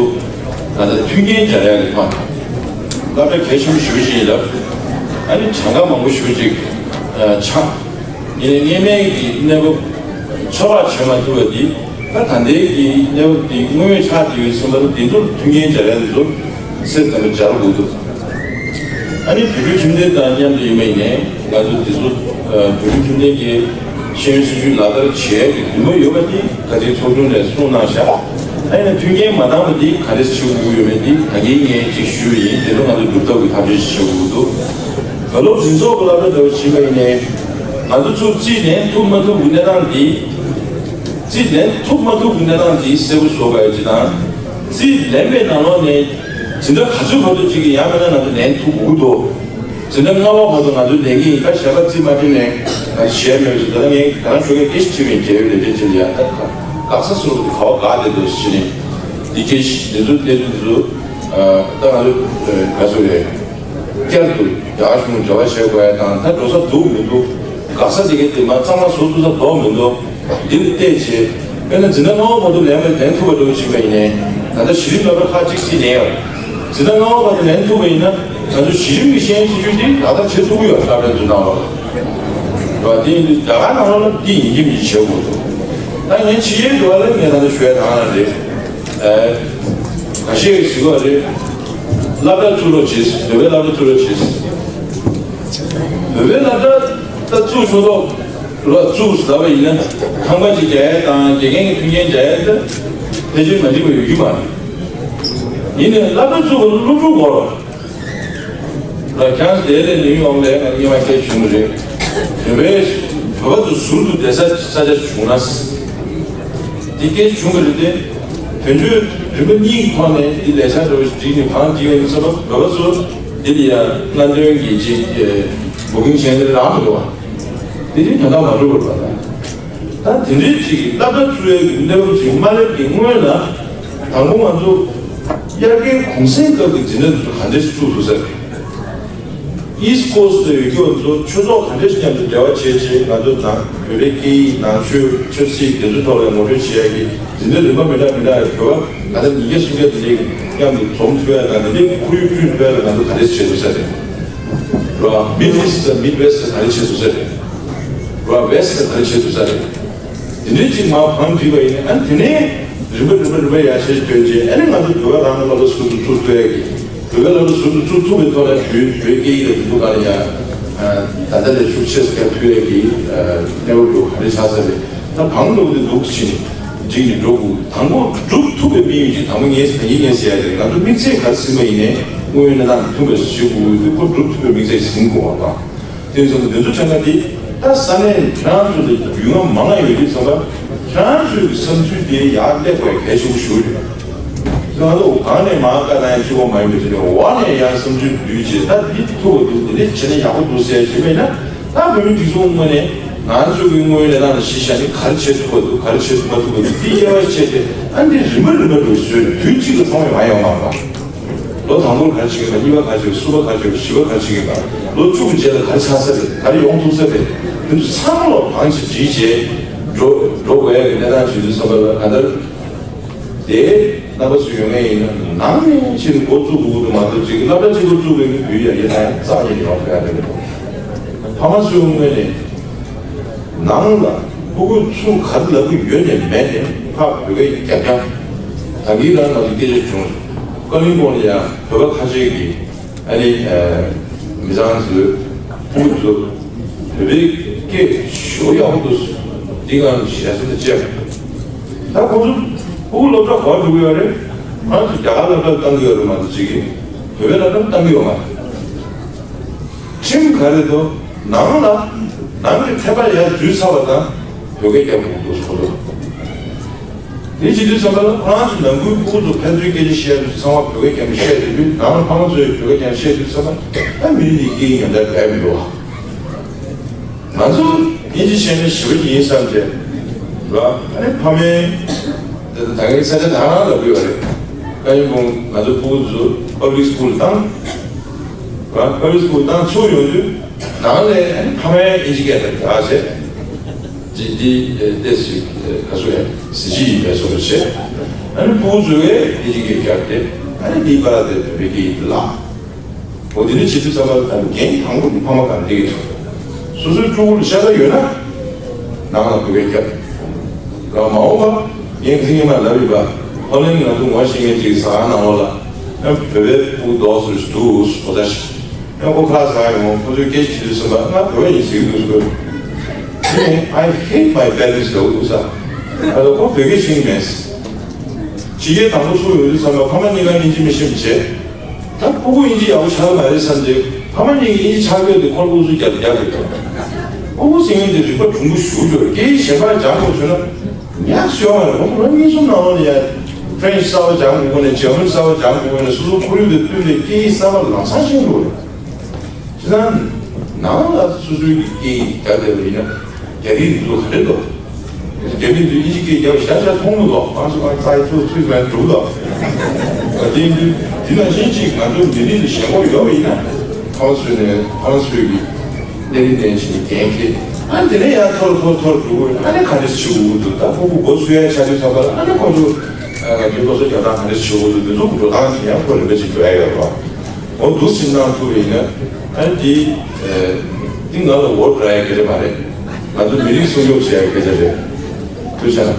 ད་ལྟ་མཐུན་རྐྱེན་སྦྱར་ཡག་གི་ཐོག་ནས་སློབ་གྲྭ་གལ་ཆེན་པོ་ཞེ་པོ་ཅིག་ཡིན་ལ། ཨ་ནི་གྲངས་ཀ་མང་པོ་ཞེ་པོ་ཅིག་ཆགས། ཡིན་ནའི་སྔོན་མའི་གི་གནས་བབ་ཚོད་དཔག་བྱེད་མ་ཐུབ་པ་འདི་ད་ད་ལྟའི་གི་གནས་བབ་འདི་དངོས་ཡོད་ཆགས་བསྡད་ཡོད་ཟེར་ན་འདི་ཚོར་མཐུན་རྐྱེན་སྦྱར་ཡ་འདི་ཚོ་སེམས་ཙམ་པ་སྦྱར་དགོས་འདུག་ཨ་ནི་བོད་ཕྲུག་ཁྱིམ་སྡེ་དང་མཉམ་དུ་ཡིན་པ་ཡིན་ནའི་ང་ཚོ་འདི་ཚོ་བོད་ཕྲུག་ཁྱིམ་སྡེ་གི་ཤེས་ཡོན་སྲིད་བྱུས་ལག་བསྟར་བྱེད་ཡ་གི་འདུན་མ་ཡོད་པ་འདི་ད་ལྟའི་ཚོགས་ཆུང་ནས་གསུངས་གནང་ཤག་ཨ་ནི་མཐུན་རྐྱེན་མ་འདང་བ་འདི་ག་རེ་བྱེད་དགོས་ཀྱི་ཡོད་མེད་འདི་ད་གིན་ངས་ཅིག་ཞུས་པ་ཡིན། དེ་ཚོ་ང་ཚོ་སྒྲུབ་ཐབས་ཀྱི་ཐབས་ཤེས་ཤིག་བྱེད་དགོས་འདུག་ད་ལོ་འཛིན་ཚོགས་ཀྱི་སློབ་གྲྭ་འདྲ་བོ་ཕྱིན་པ་ཡིན་ནའི་ང་ཚོ་ཚུར་རྩིས་ལེན་ཐུབ་མ་ཐུབ་ཀྱི་གནས་སྟངས་འདི། རྩིས་ལེན་ཐུབ་མ་ཐུབ་ཀྱི་གནས་སྟངས་འདི་གསལ་པོ་བཟོ་དགོས་ཡ་ཅིག་དང་། རྩིས་ལེན་པའི་ནང་ལོགས་ནས་འཛིན་གྲྭ་ག་ཚོད་བར་དུ་ཅིག་གི་ཡང་མིན་ན་ང་ཚོ་ལེན་ཐུབ་དགོས་ཀྱི་འདུག་འཛིན་གྲྭ་ལྔ་པ་བར་དུ་ང་ཚོ་ལེན་གྱི་ཡིན། ད་གཞན་པ་རྩིས་མ་ཐུབ་ནས་ང་ཚོ་བྱས་མེད་ཟེར། ད་ལྟ་ངས་ད་རང་ཞོགས་ཀས་སྐད་ཆ་དྲིས་པ་ཡིན། རྒྱལ་ཡོད་ལས་བྱེད་ཅིག་ལ་ཡ་ད་དགག་ས་ཟུར་དུ་ག་བ་དགག་བསྡད་འདུག་ཟེར་ནས་འདི་སྐད་ཆ་འདི་ཚོ་བལྟས་དུས་འདི་ཚོ་ད་ང་ཚོ་ག་ཚོད་རེད། བསྐྱར་དུ་རྒྱ་གཞུང་འབྲེལ་བ་བྱེད་དགོས་ཡ་དང་ད་འགྲོ་ས་འདུག་མི་འདུག་དགག་ས་དེ་གའི་དེ་མ་གཙང་མ་བཟོ་ཐུབ་ས་འདུག་མི་འདུག་འདི་ལ་བལྟས་བྱས། དཔེར་ན་འཛིན་གྲྭ་ལྔ་པ་བར་དུ་ལེན་པ་ལེན་ཐུབ་པ་འདྲ་བོ་ཅིག་ཡིན་པ་ཡིན་ནའི་ད་ལྟ་གཞི་རིམ་སློབ་གྲྭ་ཁག་ཅིག་རྩིས་ལེན་ཡོད་རེད། འཛིན་གྲྭ་ལྔ་པ་བར་དུ་ལེན་ཐུབ་པ་ཡིན་ན་ང་ཚོ་གཞི་རིམ་གྱི་ཤེས་ཡོན་སྲིད་བྱུས་འདི་ལག་བསྟར་བྱེད་ཐུབ་ཀྱི་ཡོད་རེད། སློབ་གྲྭའི་འཛིན་གྲྭ་ལ་རེད་བ། དེ་ཡིན་དུས་རྒྱ་གར་ནང་ལོགས་ལ་འདི་ཡིན་གཅིག་མིན་གཅིག་བྱེད་དགོས་འདུག་ད་ངས་ཕྱི་རྒྱལ་འགྲོ་བ་ལ་ངས་ད་ལྟ་ཞུ་ཡ་དང་ལ་རེད། ཁ་ཤས་ཀྱིས་ཟེར་གྱི་ཡོད་རེད། སློབ་གྲྭ་བཙུགས་རོགས་བྱེད། བོད་པའི་སློབ་གྲྭ་བཙུགས་རོགས་བྱེད། བོད་པའི་སློབ་གྲྭ་ད་བཙུགས་ཆོག་ཐོག་རོགས་བཙུགས་ཟེར་བ་ཡིན་ན་ཁང་པ་ཅིག་རྒྱག་ཡས་དང་དགེ་རྒན་གྱི་མཐུན་རྐྱེན་རྒྱག་ཡས་ད་ཕལ་ཆེར་མ་འགྲིག་པ་ཡོད་ཀྱི་མ་རེད། ཡིན་ནའི་སློབ་གྲྭ་བཙུགས་པ་ལ་སློབ་ཕྲུག་དགོས་རེད། ད་ཁྱེད་རང་དེ་ལས་ནི་ཡོང་ལས་ང་སྔོན་མ་སྐད་ཆ་བྱུང་རེད། བོད་པའི་བོད་པ་ཚོ་ཟུར་དུ་བསྡད་ས་ས་ཆ་བྱུང་ན། དེ་སྐད་ཆ་བྱུང་གི་རེད་དེ། དོན་གཅོད་རིམ་པ་གཉིས་ཀྱི་ཐོག་ནས་དེ་ལས་ས་འདྲ་བོ་ཞིག་བསྒྲིགས་ནས་གང་བསྒྲིགས་ཡོད་ཡིན་ཟེར་ན་བོད་པ་ཚོ་དེ་ལ་ཡ་སྔ་འདོན་གྱི་ཅིག་བུ་ཀིང་བྱས་ནས་རང་དུ་འགྲོ་བ། དེ་དུས་དོན་དག་མ་འགྲོ་བར་བ་དང་། ད་དེ་འདྲའི་ཅིག་སློབ་གྲྭ་བཙུགས་ཡས་ཀྱི་གནས་བབ་ཅིག་མ་སླེབས་ཀྱི་སྔོན་ལ་དང་པོ་ང་ཚོ་ དབྱར་ཁའི་གུང་སེང་སྐབས་ཀྱི་འཛིན་གྲྭ་དེ་ཚོ་ག་འདྲས་བཙུགས་ཐུབ་ས་རེད། East Coast དུ་ཡོད་རྒྱུ་ཚོ་ཆོས་ཚོགས་ག་འདྲས་མཉམ་དུ་འབྲེལ་བ་བྱས་རྗེས་ང་ཚོ་ནང་བོད་པའི་སྐད་ཡིག་ནང་ཆོས་ཆབ་སྲིད་དེ་ཚོའི་ཐོག་ལ་ངོ་སྤྲོད་བྱེད་ཡག་གི་འཛིན་གྲྭ་རིམ་པ་མི་འདྲ་མི་འདྲ་ཡོད་པ་ད་ལྟ་ཉིས་བརྒྱ་སུམ་བརྒྱ་དེ་འདྲའི་མཉམ་དུ་འཛོམས་ཐུབ་ཡག་དང་དེ་འདྲའི་ཁོར་ཡུག་བསྐྲུན་ཐུབ་ཡག་ལ་ང་ཚོ་ག་འདྲས་བྱེད་ཐུབ་ས་རེད། ར། Mid East དང་Mid West ག་རེ་བྱེད་ཐུབ་ས་རེད། ར། West ག་རེ་བྱེད་ཐུབ་ས་རེད། དེ་འདྲའི་ཅིག་མར་བང་བསྒྲིགས་པ་ཡིན་ན་ཨ་ནི་དེ་ནས་རིམ་པ་རིམ་པ་རིམ་པ་ཡར་ཆེར་ཐོན་རྗེས་ཨ་ནི་ང་ཚོ་བོད་པ་རང་གི་སློབ་གྲྭ་ཟུར་དུ་བཙུགས་ཐུབ་ཡག་གི་བོད་པའི་སློབ་གྲྭ་ཟུར་དུ་བཙུགས་ཐུབ་པའི་ཐོག་ནས་བོད་བོད་སྐད་ཡིག་ལ་དུས་ཐོག་ག་ལ་ཡང་ད་ལྟ་ལས་ཤུགས་ཆེ་ཙམ་རྒྱག་ཐུབ་ཡག་གི་གནས་བབ་འདུག་ག་རེ་ཆགས་ས་རེད། ད་བང་ལོག་དེ་འདུག་ཕྱིན་འགྲིག་ནས་འགྲོ་དགོས། དང་པོ་སྒྲུབ་ཐུབ་པའི་དམིགས་ཡུལ་གྱི་དང་པོ་ངས་ད་ཡིན་ངས་ཟེར་ཡ་རེད། ང་ཚོ་དམིགས་ཚད་ག་རེ་ཟིན་པ་ཡིན་ནའི་དངོས་ཡོད་གནས་སྟངས་མཐུན་པ་ཞིག་བྱེད་དགོས་ཀྱི་འདུག་ཁོ་སྒྲུབ་ཐུབ་པའི་དམིགས་ཚད་ཟིན་དགོས་པ་དང་། དེ་ཙམ་དུ་དེ་ཚོ་དྲན་པ་དེ་ད་ས་གནས་ཁྱེད་རང་ཚོ་ལ་རྒྱུས་མངའ་མང་ང་ཡོད་དུས་ཙམ་པ་ཁྱེད་རང་ཚོའི་གི་བསམ་ཚུལ་དེ་ཡར་སླེབས་དགོས་གལ་ཆེན་པོ་ཞིག་རེད། ང་ཚོ་གང་ནས་མར་བཀའ་བཏང་ཡང་གཅིག་པོ་མ་ཡིན་པའི་དེ་ནས་འོག་ནས་ཡར་བསམ་ཚུལ་བསྡུས་རྗེས་ད་འདི་ཐུབ་པ་འདུག་འདི་འདྲ་བྱས་ན་ཡག་པོ་འདུག་ཟེར་གྱི་མེད་ན་ད་བོད་མི་སྒྲིག་འཛུགས་ངོས་ནས་ང་ཚོའི་གི་དངོས་ཡོད་གནས་སྟངས་ལ་གཞི་བཞག་ནས་ག་རེ་བྱེད་ཐུབ་པ་འདུག་ག་རེ་བྱེད་ཐུབ་མ་ཐུབ་པ་འདུག་འདི་དབྱེ་བ་ཕྱེ་རྗེས་ཨ་འདི་རིམ་པ་རིམ་པ་འགྲོ་བཟོས་དུས་གཅིག་ཏུ་ཚང་མ་མ་ཡོང་བ་རེད། ལོ་དང་པོར་ག་རེ་བྱེད་ཀྱི་ཡོད་པ། གཉིས་པ་ག་རེ་བྱེད་ཀྱི་ཡོད་པ། གསུམ་པ་ག་རེ་བྱེད་ཀྱི་ཡོད་པ། བཞི་པ་ག་རེ་བྱེད་ཀྱི་ཡོད་པ། ལོ་བཅུ་གི་རྗེས་ལ་ག་རེ་ཆགས་ས་རེད། ག་རེ་ཡོང་ཐུབ་ས་རེད། དེ་ཚོ་ཚང་མ་ལ་བང་ཅིག་བསྒྲིགས་བྱས་འགྲོ་འགྲོ་དགོས་ཡ་གི་གནས་སྟངས་བྱེད་དུས་ཙམ་པ་ལ་གང་ལྟར་དེ་རྣམ་པ་ཚོ་ཡོང་ངེས་ཡིན་ན་ནང་ནས་ཕྱིར་འགོ་བཙུགས་དགོས་ཀྱི་འདུག་མ་གཏོགས་ཅིག་སློབ་གྲྭ་གཅིག་པོ་བཙུགས་པའི་གི་དུས་ཡ་ཡི་དང་རྩ་བ་ཉིད་ནས་ཡོང་ཐུབ་ཡ་རེད། ཕ་མ་ཚོའི་ངོས་ནས་ནང་ལ་ཕྲུ་གུ་ཚུར་ག་རེ་ལབ་ཀྱི་ཡོད་ནས་མེད་ནས་ཕར་བོད་སྐད་རྒྱབ་རྒྱབ། ད་གིན་རང་ང་ཚོ་སྐད་ཆ་བྱུང་། ཀ་ལིང་པོང་ལ་ཡང་བོད་པ་ཁ་ཤས་ཀྱིས་ཨ་ནི་མི་ཚང་ཚོས་ཕྲུ་གུ་ཚོ་བོད་པའི་སྐད་ཞོ་ཡག་པོ་འདུག་འདི་གང་ཞེ་ས་དེ་བཅད། ད་ཁོ་ཚོ་ཕྲུ་གུ་སློབ་གྲྭ་ག་པར་འགྲོ་གི་ཡོད་རེད། ང་ཚོ་རྒྱ་གར་སློབ་གྲྭར་བཏང་གི་ཡོད་རེད་མ་གཏོགས་ཅིག་གིས་བོད་པའི་སློབ་གྲྭར་བཏང་གི་ཡོད་མ་རེད། ཁྲིམས་ག་རེ་འདུག་ནང་ལ་ནང་གི་ཁྲལ་པ་ཡར་འཛུལ་ཚར་བ་དང་བོད་སྐད་རྒྱབ་དགོས་འདུག་ཟེར་གོ་འདུག་དེ་བྱེད་དུས་ཙམ་པ་ལ་ཁོ་རང་ཚོ་ནང་ཁུལ་ཕྲུ་གུ་ཚོ་ཕན་ཚུན་སྐད་ཆ་བཤད་དུས་ཚང་མ་བོད་སྐད་རྒྱབ་བཤད་དུས་ནང་ལ་ཕ་མ་ཚོས་བོད་སྐད་རྒྱབ་བཤད་དུས་ཙམ་པ་ད་མི་འདི་སྐད་ཡིག་ཡོན་ཏན་རྦད་མི་འདུག་ང་ཚོ་དབྱིན་ཇི་ཤེས་ན་ཞི་བ་ཡིན་བསམ་བྱས་ར། ཨ་ནི་ཕ་མའི་ད་གིན་ས་ཆ་ད་རང་ལ་བུད་པ་རེད། ཀ་ཡིན་ཕུང་ང་ཚོ་ཕྲུ་གུ་ཚོ་པབ་ལིག་སི་ཀུལ་བཏང་། ར་པབ་ལིག་སི་ཀུལ་བཏང་ཚུར་ཡོང་དུས་ནང་ལས་ཨ་ནི་ཕ་མའི་དབྱིན་ཇི་སྐད་དང་རྒྱག་བྱས། ཇི་འདི་ཏེ་སི་ག་སུ་ཡ་སི་ཇི་ཡིན་པའི་བཟོ་འདྲ་བྱས། ཨ་ནི་ཕྲུ་གུ་ཚོས་དབྱིན་ཇི་སྐད་རྒྱབ་སྟེ་ཨ་ནི་འདི་པ་ར་དེ་བོད་སྐད་ཡིན་ལ། འོ་དེ་འདྲ་བྱེད་དུས་ཙམ་པ་ལ་ད་འགན་དང་པོ་དེ་ཕ་མ་གང་འདྲ་ཡིན། སོ་སོའི་ཕྲུ་གུ་ལ་ཤ་ཚ་ཡོད་ན་ནང་ལ་བོད་སྐད་རྒྱབ། ལ་མ་འོངས་པ་ངས་ཚིག་ངེས་མ་ལབ་ཡིན་པ། ཧོ་ལན་ང་ཚོ་ངོ་ཤེས་མཁན་ཅིག་ཟ་ཁང་ནང་ལོགས་ལ་ཡང་བོད་པའི་ཕྲུ་གུ་རྡོག་སུ་ཞིག་འདུག་གོ་ད་ཤི་ཡང་ཁོ་ཁ་ཟ་ཡོང་ཁོ་ཚོས་སྐད་ཆ་དྲིས་དུས་ཙམ་པ་ང་བོད་པ་ཡིན་ཟེར་གྱི་འདུག་ཟེར། དེ་ནས་I hate my parents ལབ་འདུག་ས། ཨ་ལོ་ཁོ་བོད་སྐད་ཤེས་ཀྱི་མེད། ཕྱི་རྒྱལ་དང་པོ་ཚུར་ཡོང་དུས་ཙམ་པ་ཕ་མ་གཉིས་ཀ་དབྱིན་ཇི་མི་ཤེས་པ་བྱས། ད་ཕྲུ་གུ་དབྱིན་ཇི་ཡག་པོ་ཆགས་ཀྱི་མ་རེད་བསམ་སྟེ་ཕ་མ་གཉིས་ཀྱིས་དབྱིན་ཇི་ཆགས་ཀྱི་ཡོད་དེ་ཁོ་ལ་ཨུ་ཚུགས་རྒྱབ་རྒྱབ་རེད་དོ། ཕྲུ་གུ་ཟེར་མཁན་དེ་རིག་པ་གྲུང་པོ་ཞེ་པོ་ཅིག་རེད། སྐད་ཡིག་གཞན་པ་སྦྱང་དགོས་བྱུང་ན་ཉག་སོས་མ་རེད། ཁོ་ཚོ་ལོ་གཉིས་གསུམ་ནང་ལོགས་ལ་ཡ་French གསར་པ་སྦྱང་དགོས་ནས་German གསར་པ་སྦྱང་དགོས་ནས་སོ་སོ་ཁོར་ཡུག་དང་བསྟུན་ནས་སྐད་ཡིག་གསར་པ་ལམ་སང་ཤེས་དགོས་རེད། བྱས་ཙང་ནང་ལ་སོ་སོའི་སྐད་ཡིག་རྒྱབ་བསྡད་པ་ཡིན་ན་རྒྱ་རིགས་འདི་ཚོ་ག་རེ་འདུག་རྒྱ་མི་ཚོས་དབྱིན་ཇི་སྐད་རྒྱབ་ཤ་ཤ་མཐོང་མི་འདུག་ང་ཚོ་ང་ཚོ་ཚོ་ཚོས་མ་འགྲུབ་འདུག་དེ་འདི་འདི་ནང་བཞིན་ཅིག་ང་ཚོ་མི་རིགས་ལ་ཞེན་ཁོག་ཡོད་པ་ཡིན་ན་ཁོང་ཚོས་ནས་ཁོང་ཚོས་ཀྱི་གནས་རིམ་ལྡན་ཞིག་འགན་འཁྱེར། ཨ་ནི་དེ་ནས་ཡང་འཐོར་འཐོར་འཐོར་འགྲོ་དགོས། ཨ་ནི་ག་འདྲས་བྱེད་དགོས་འདུག་ད་ཕྲུ་གུ་འགོ་ཚུགས་ཡ་ཆ་དུས་ཚོད་པ་ལ་ཨ་ནི་ཁོང་ཚོ་ང་ཚོའི་སློབ་གསོ་རྒྱག་སྟངས་ག་འདྲས་བྱེད་དགོས་འདུག་འདི་ཚོ་འགྲོ་སྟངས་དེ་ཡང་ཁོ་རིམ་པ་ཅིག་འགྲོ་ཡ་ཡོད་རེད་བ། འོ་འདུག་སེ་གནང་ཐུབ་པ་ཡིན་ན་ཨ་ནི་འདི་འདི་ང་ལ་འོ་འདྲ་ཡ་སྐད་ཆ་མ་རེད། ང་ཚོ་མི་རིགས་སྲུང་སྐྱོབ་བྱེད་ཡ་སྐད་ཆ་རེད། ཐུགས་རྗེ་ཆེ།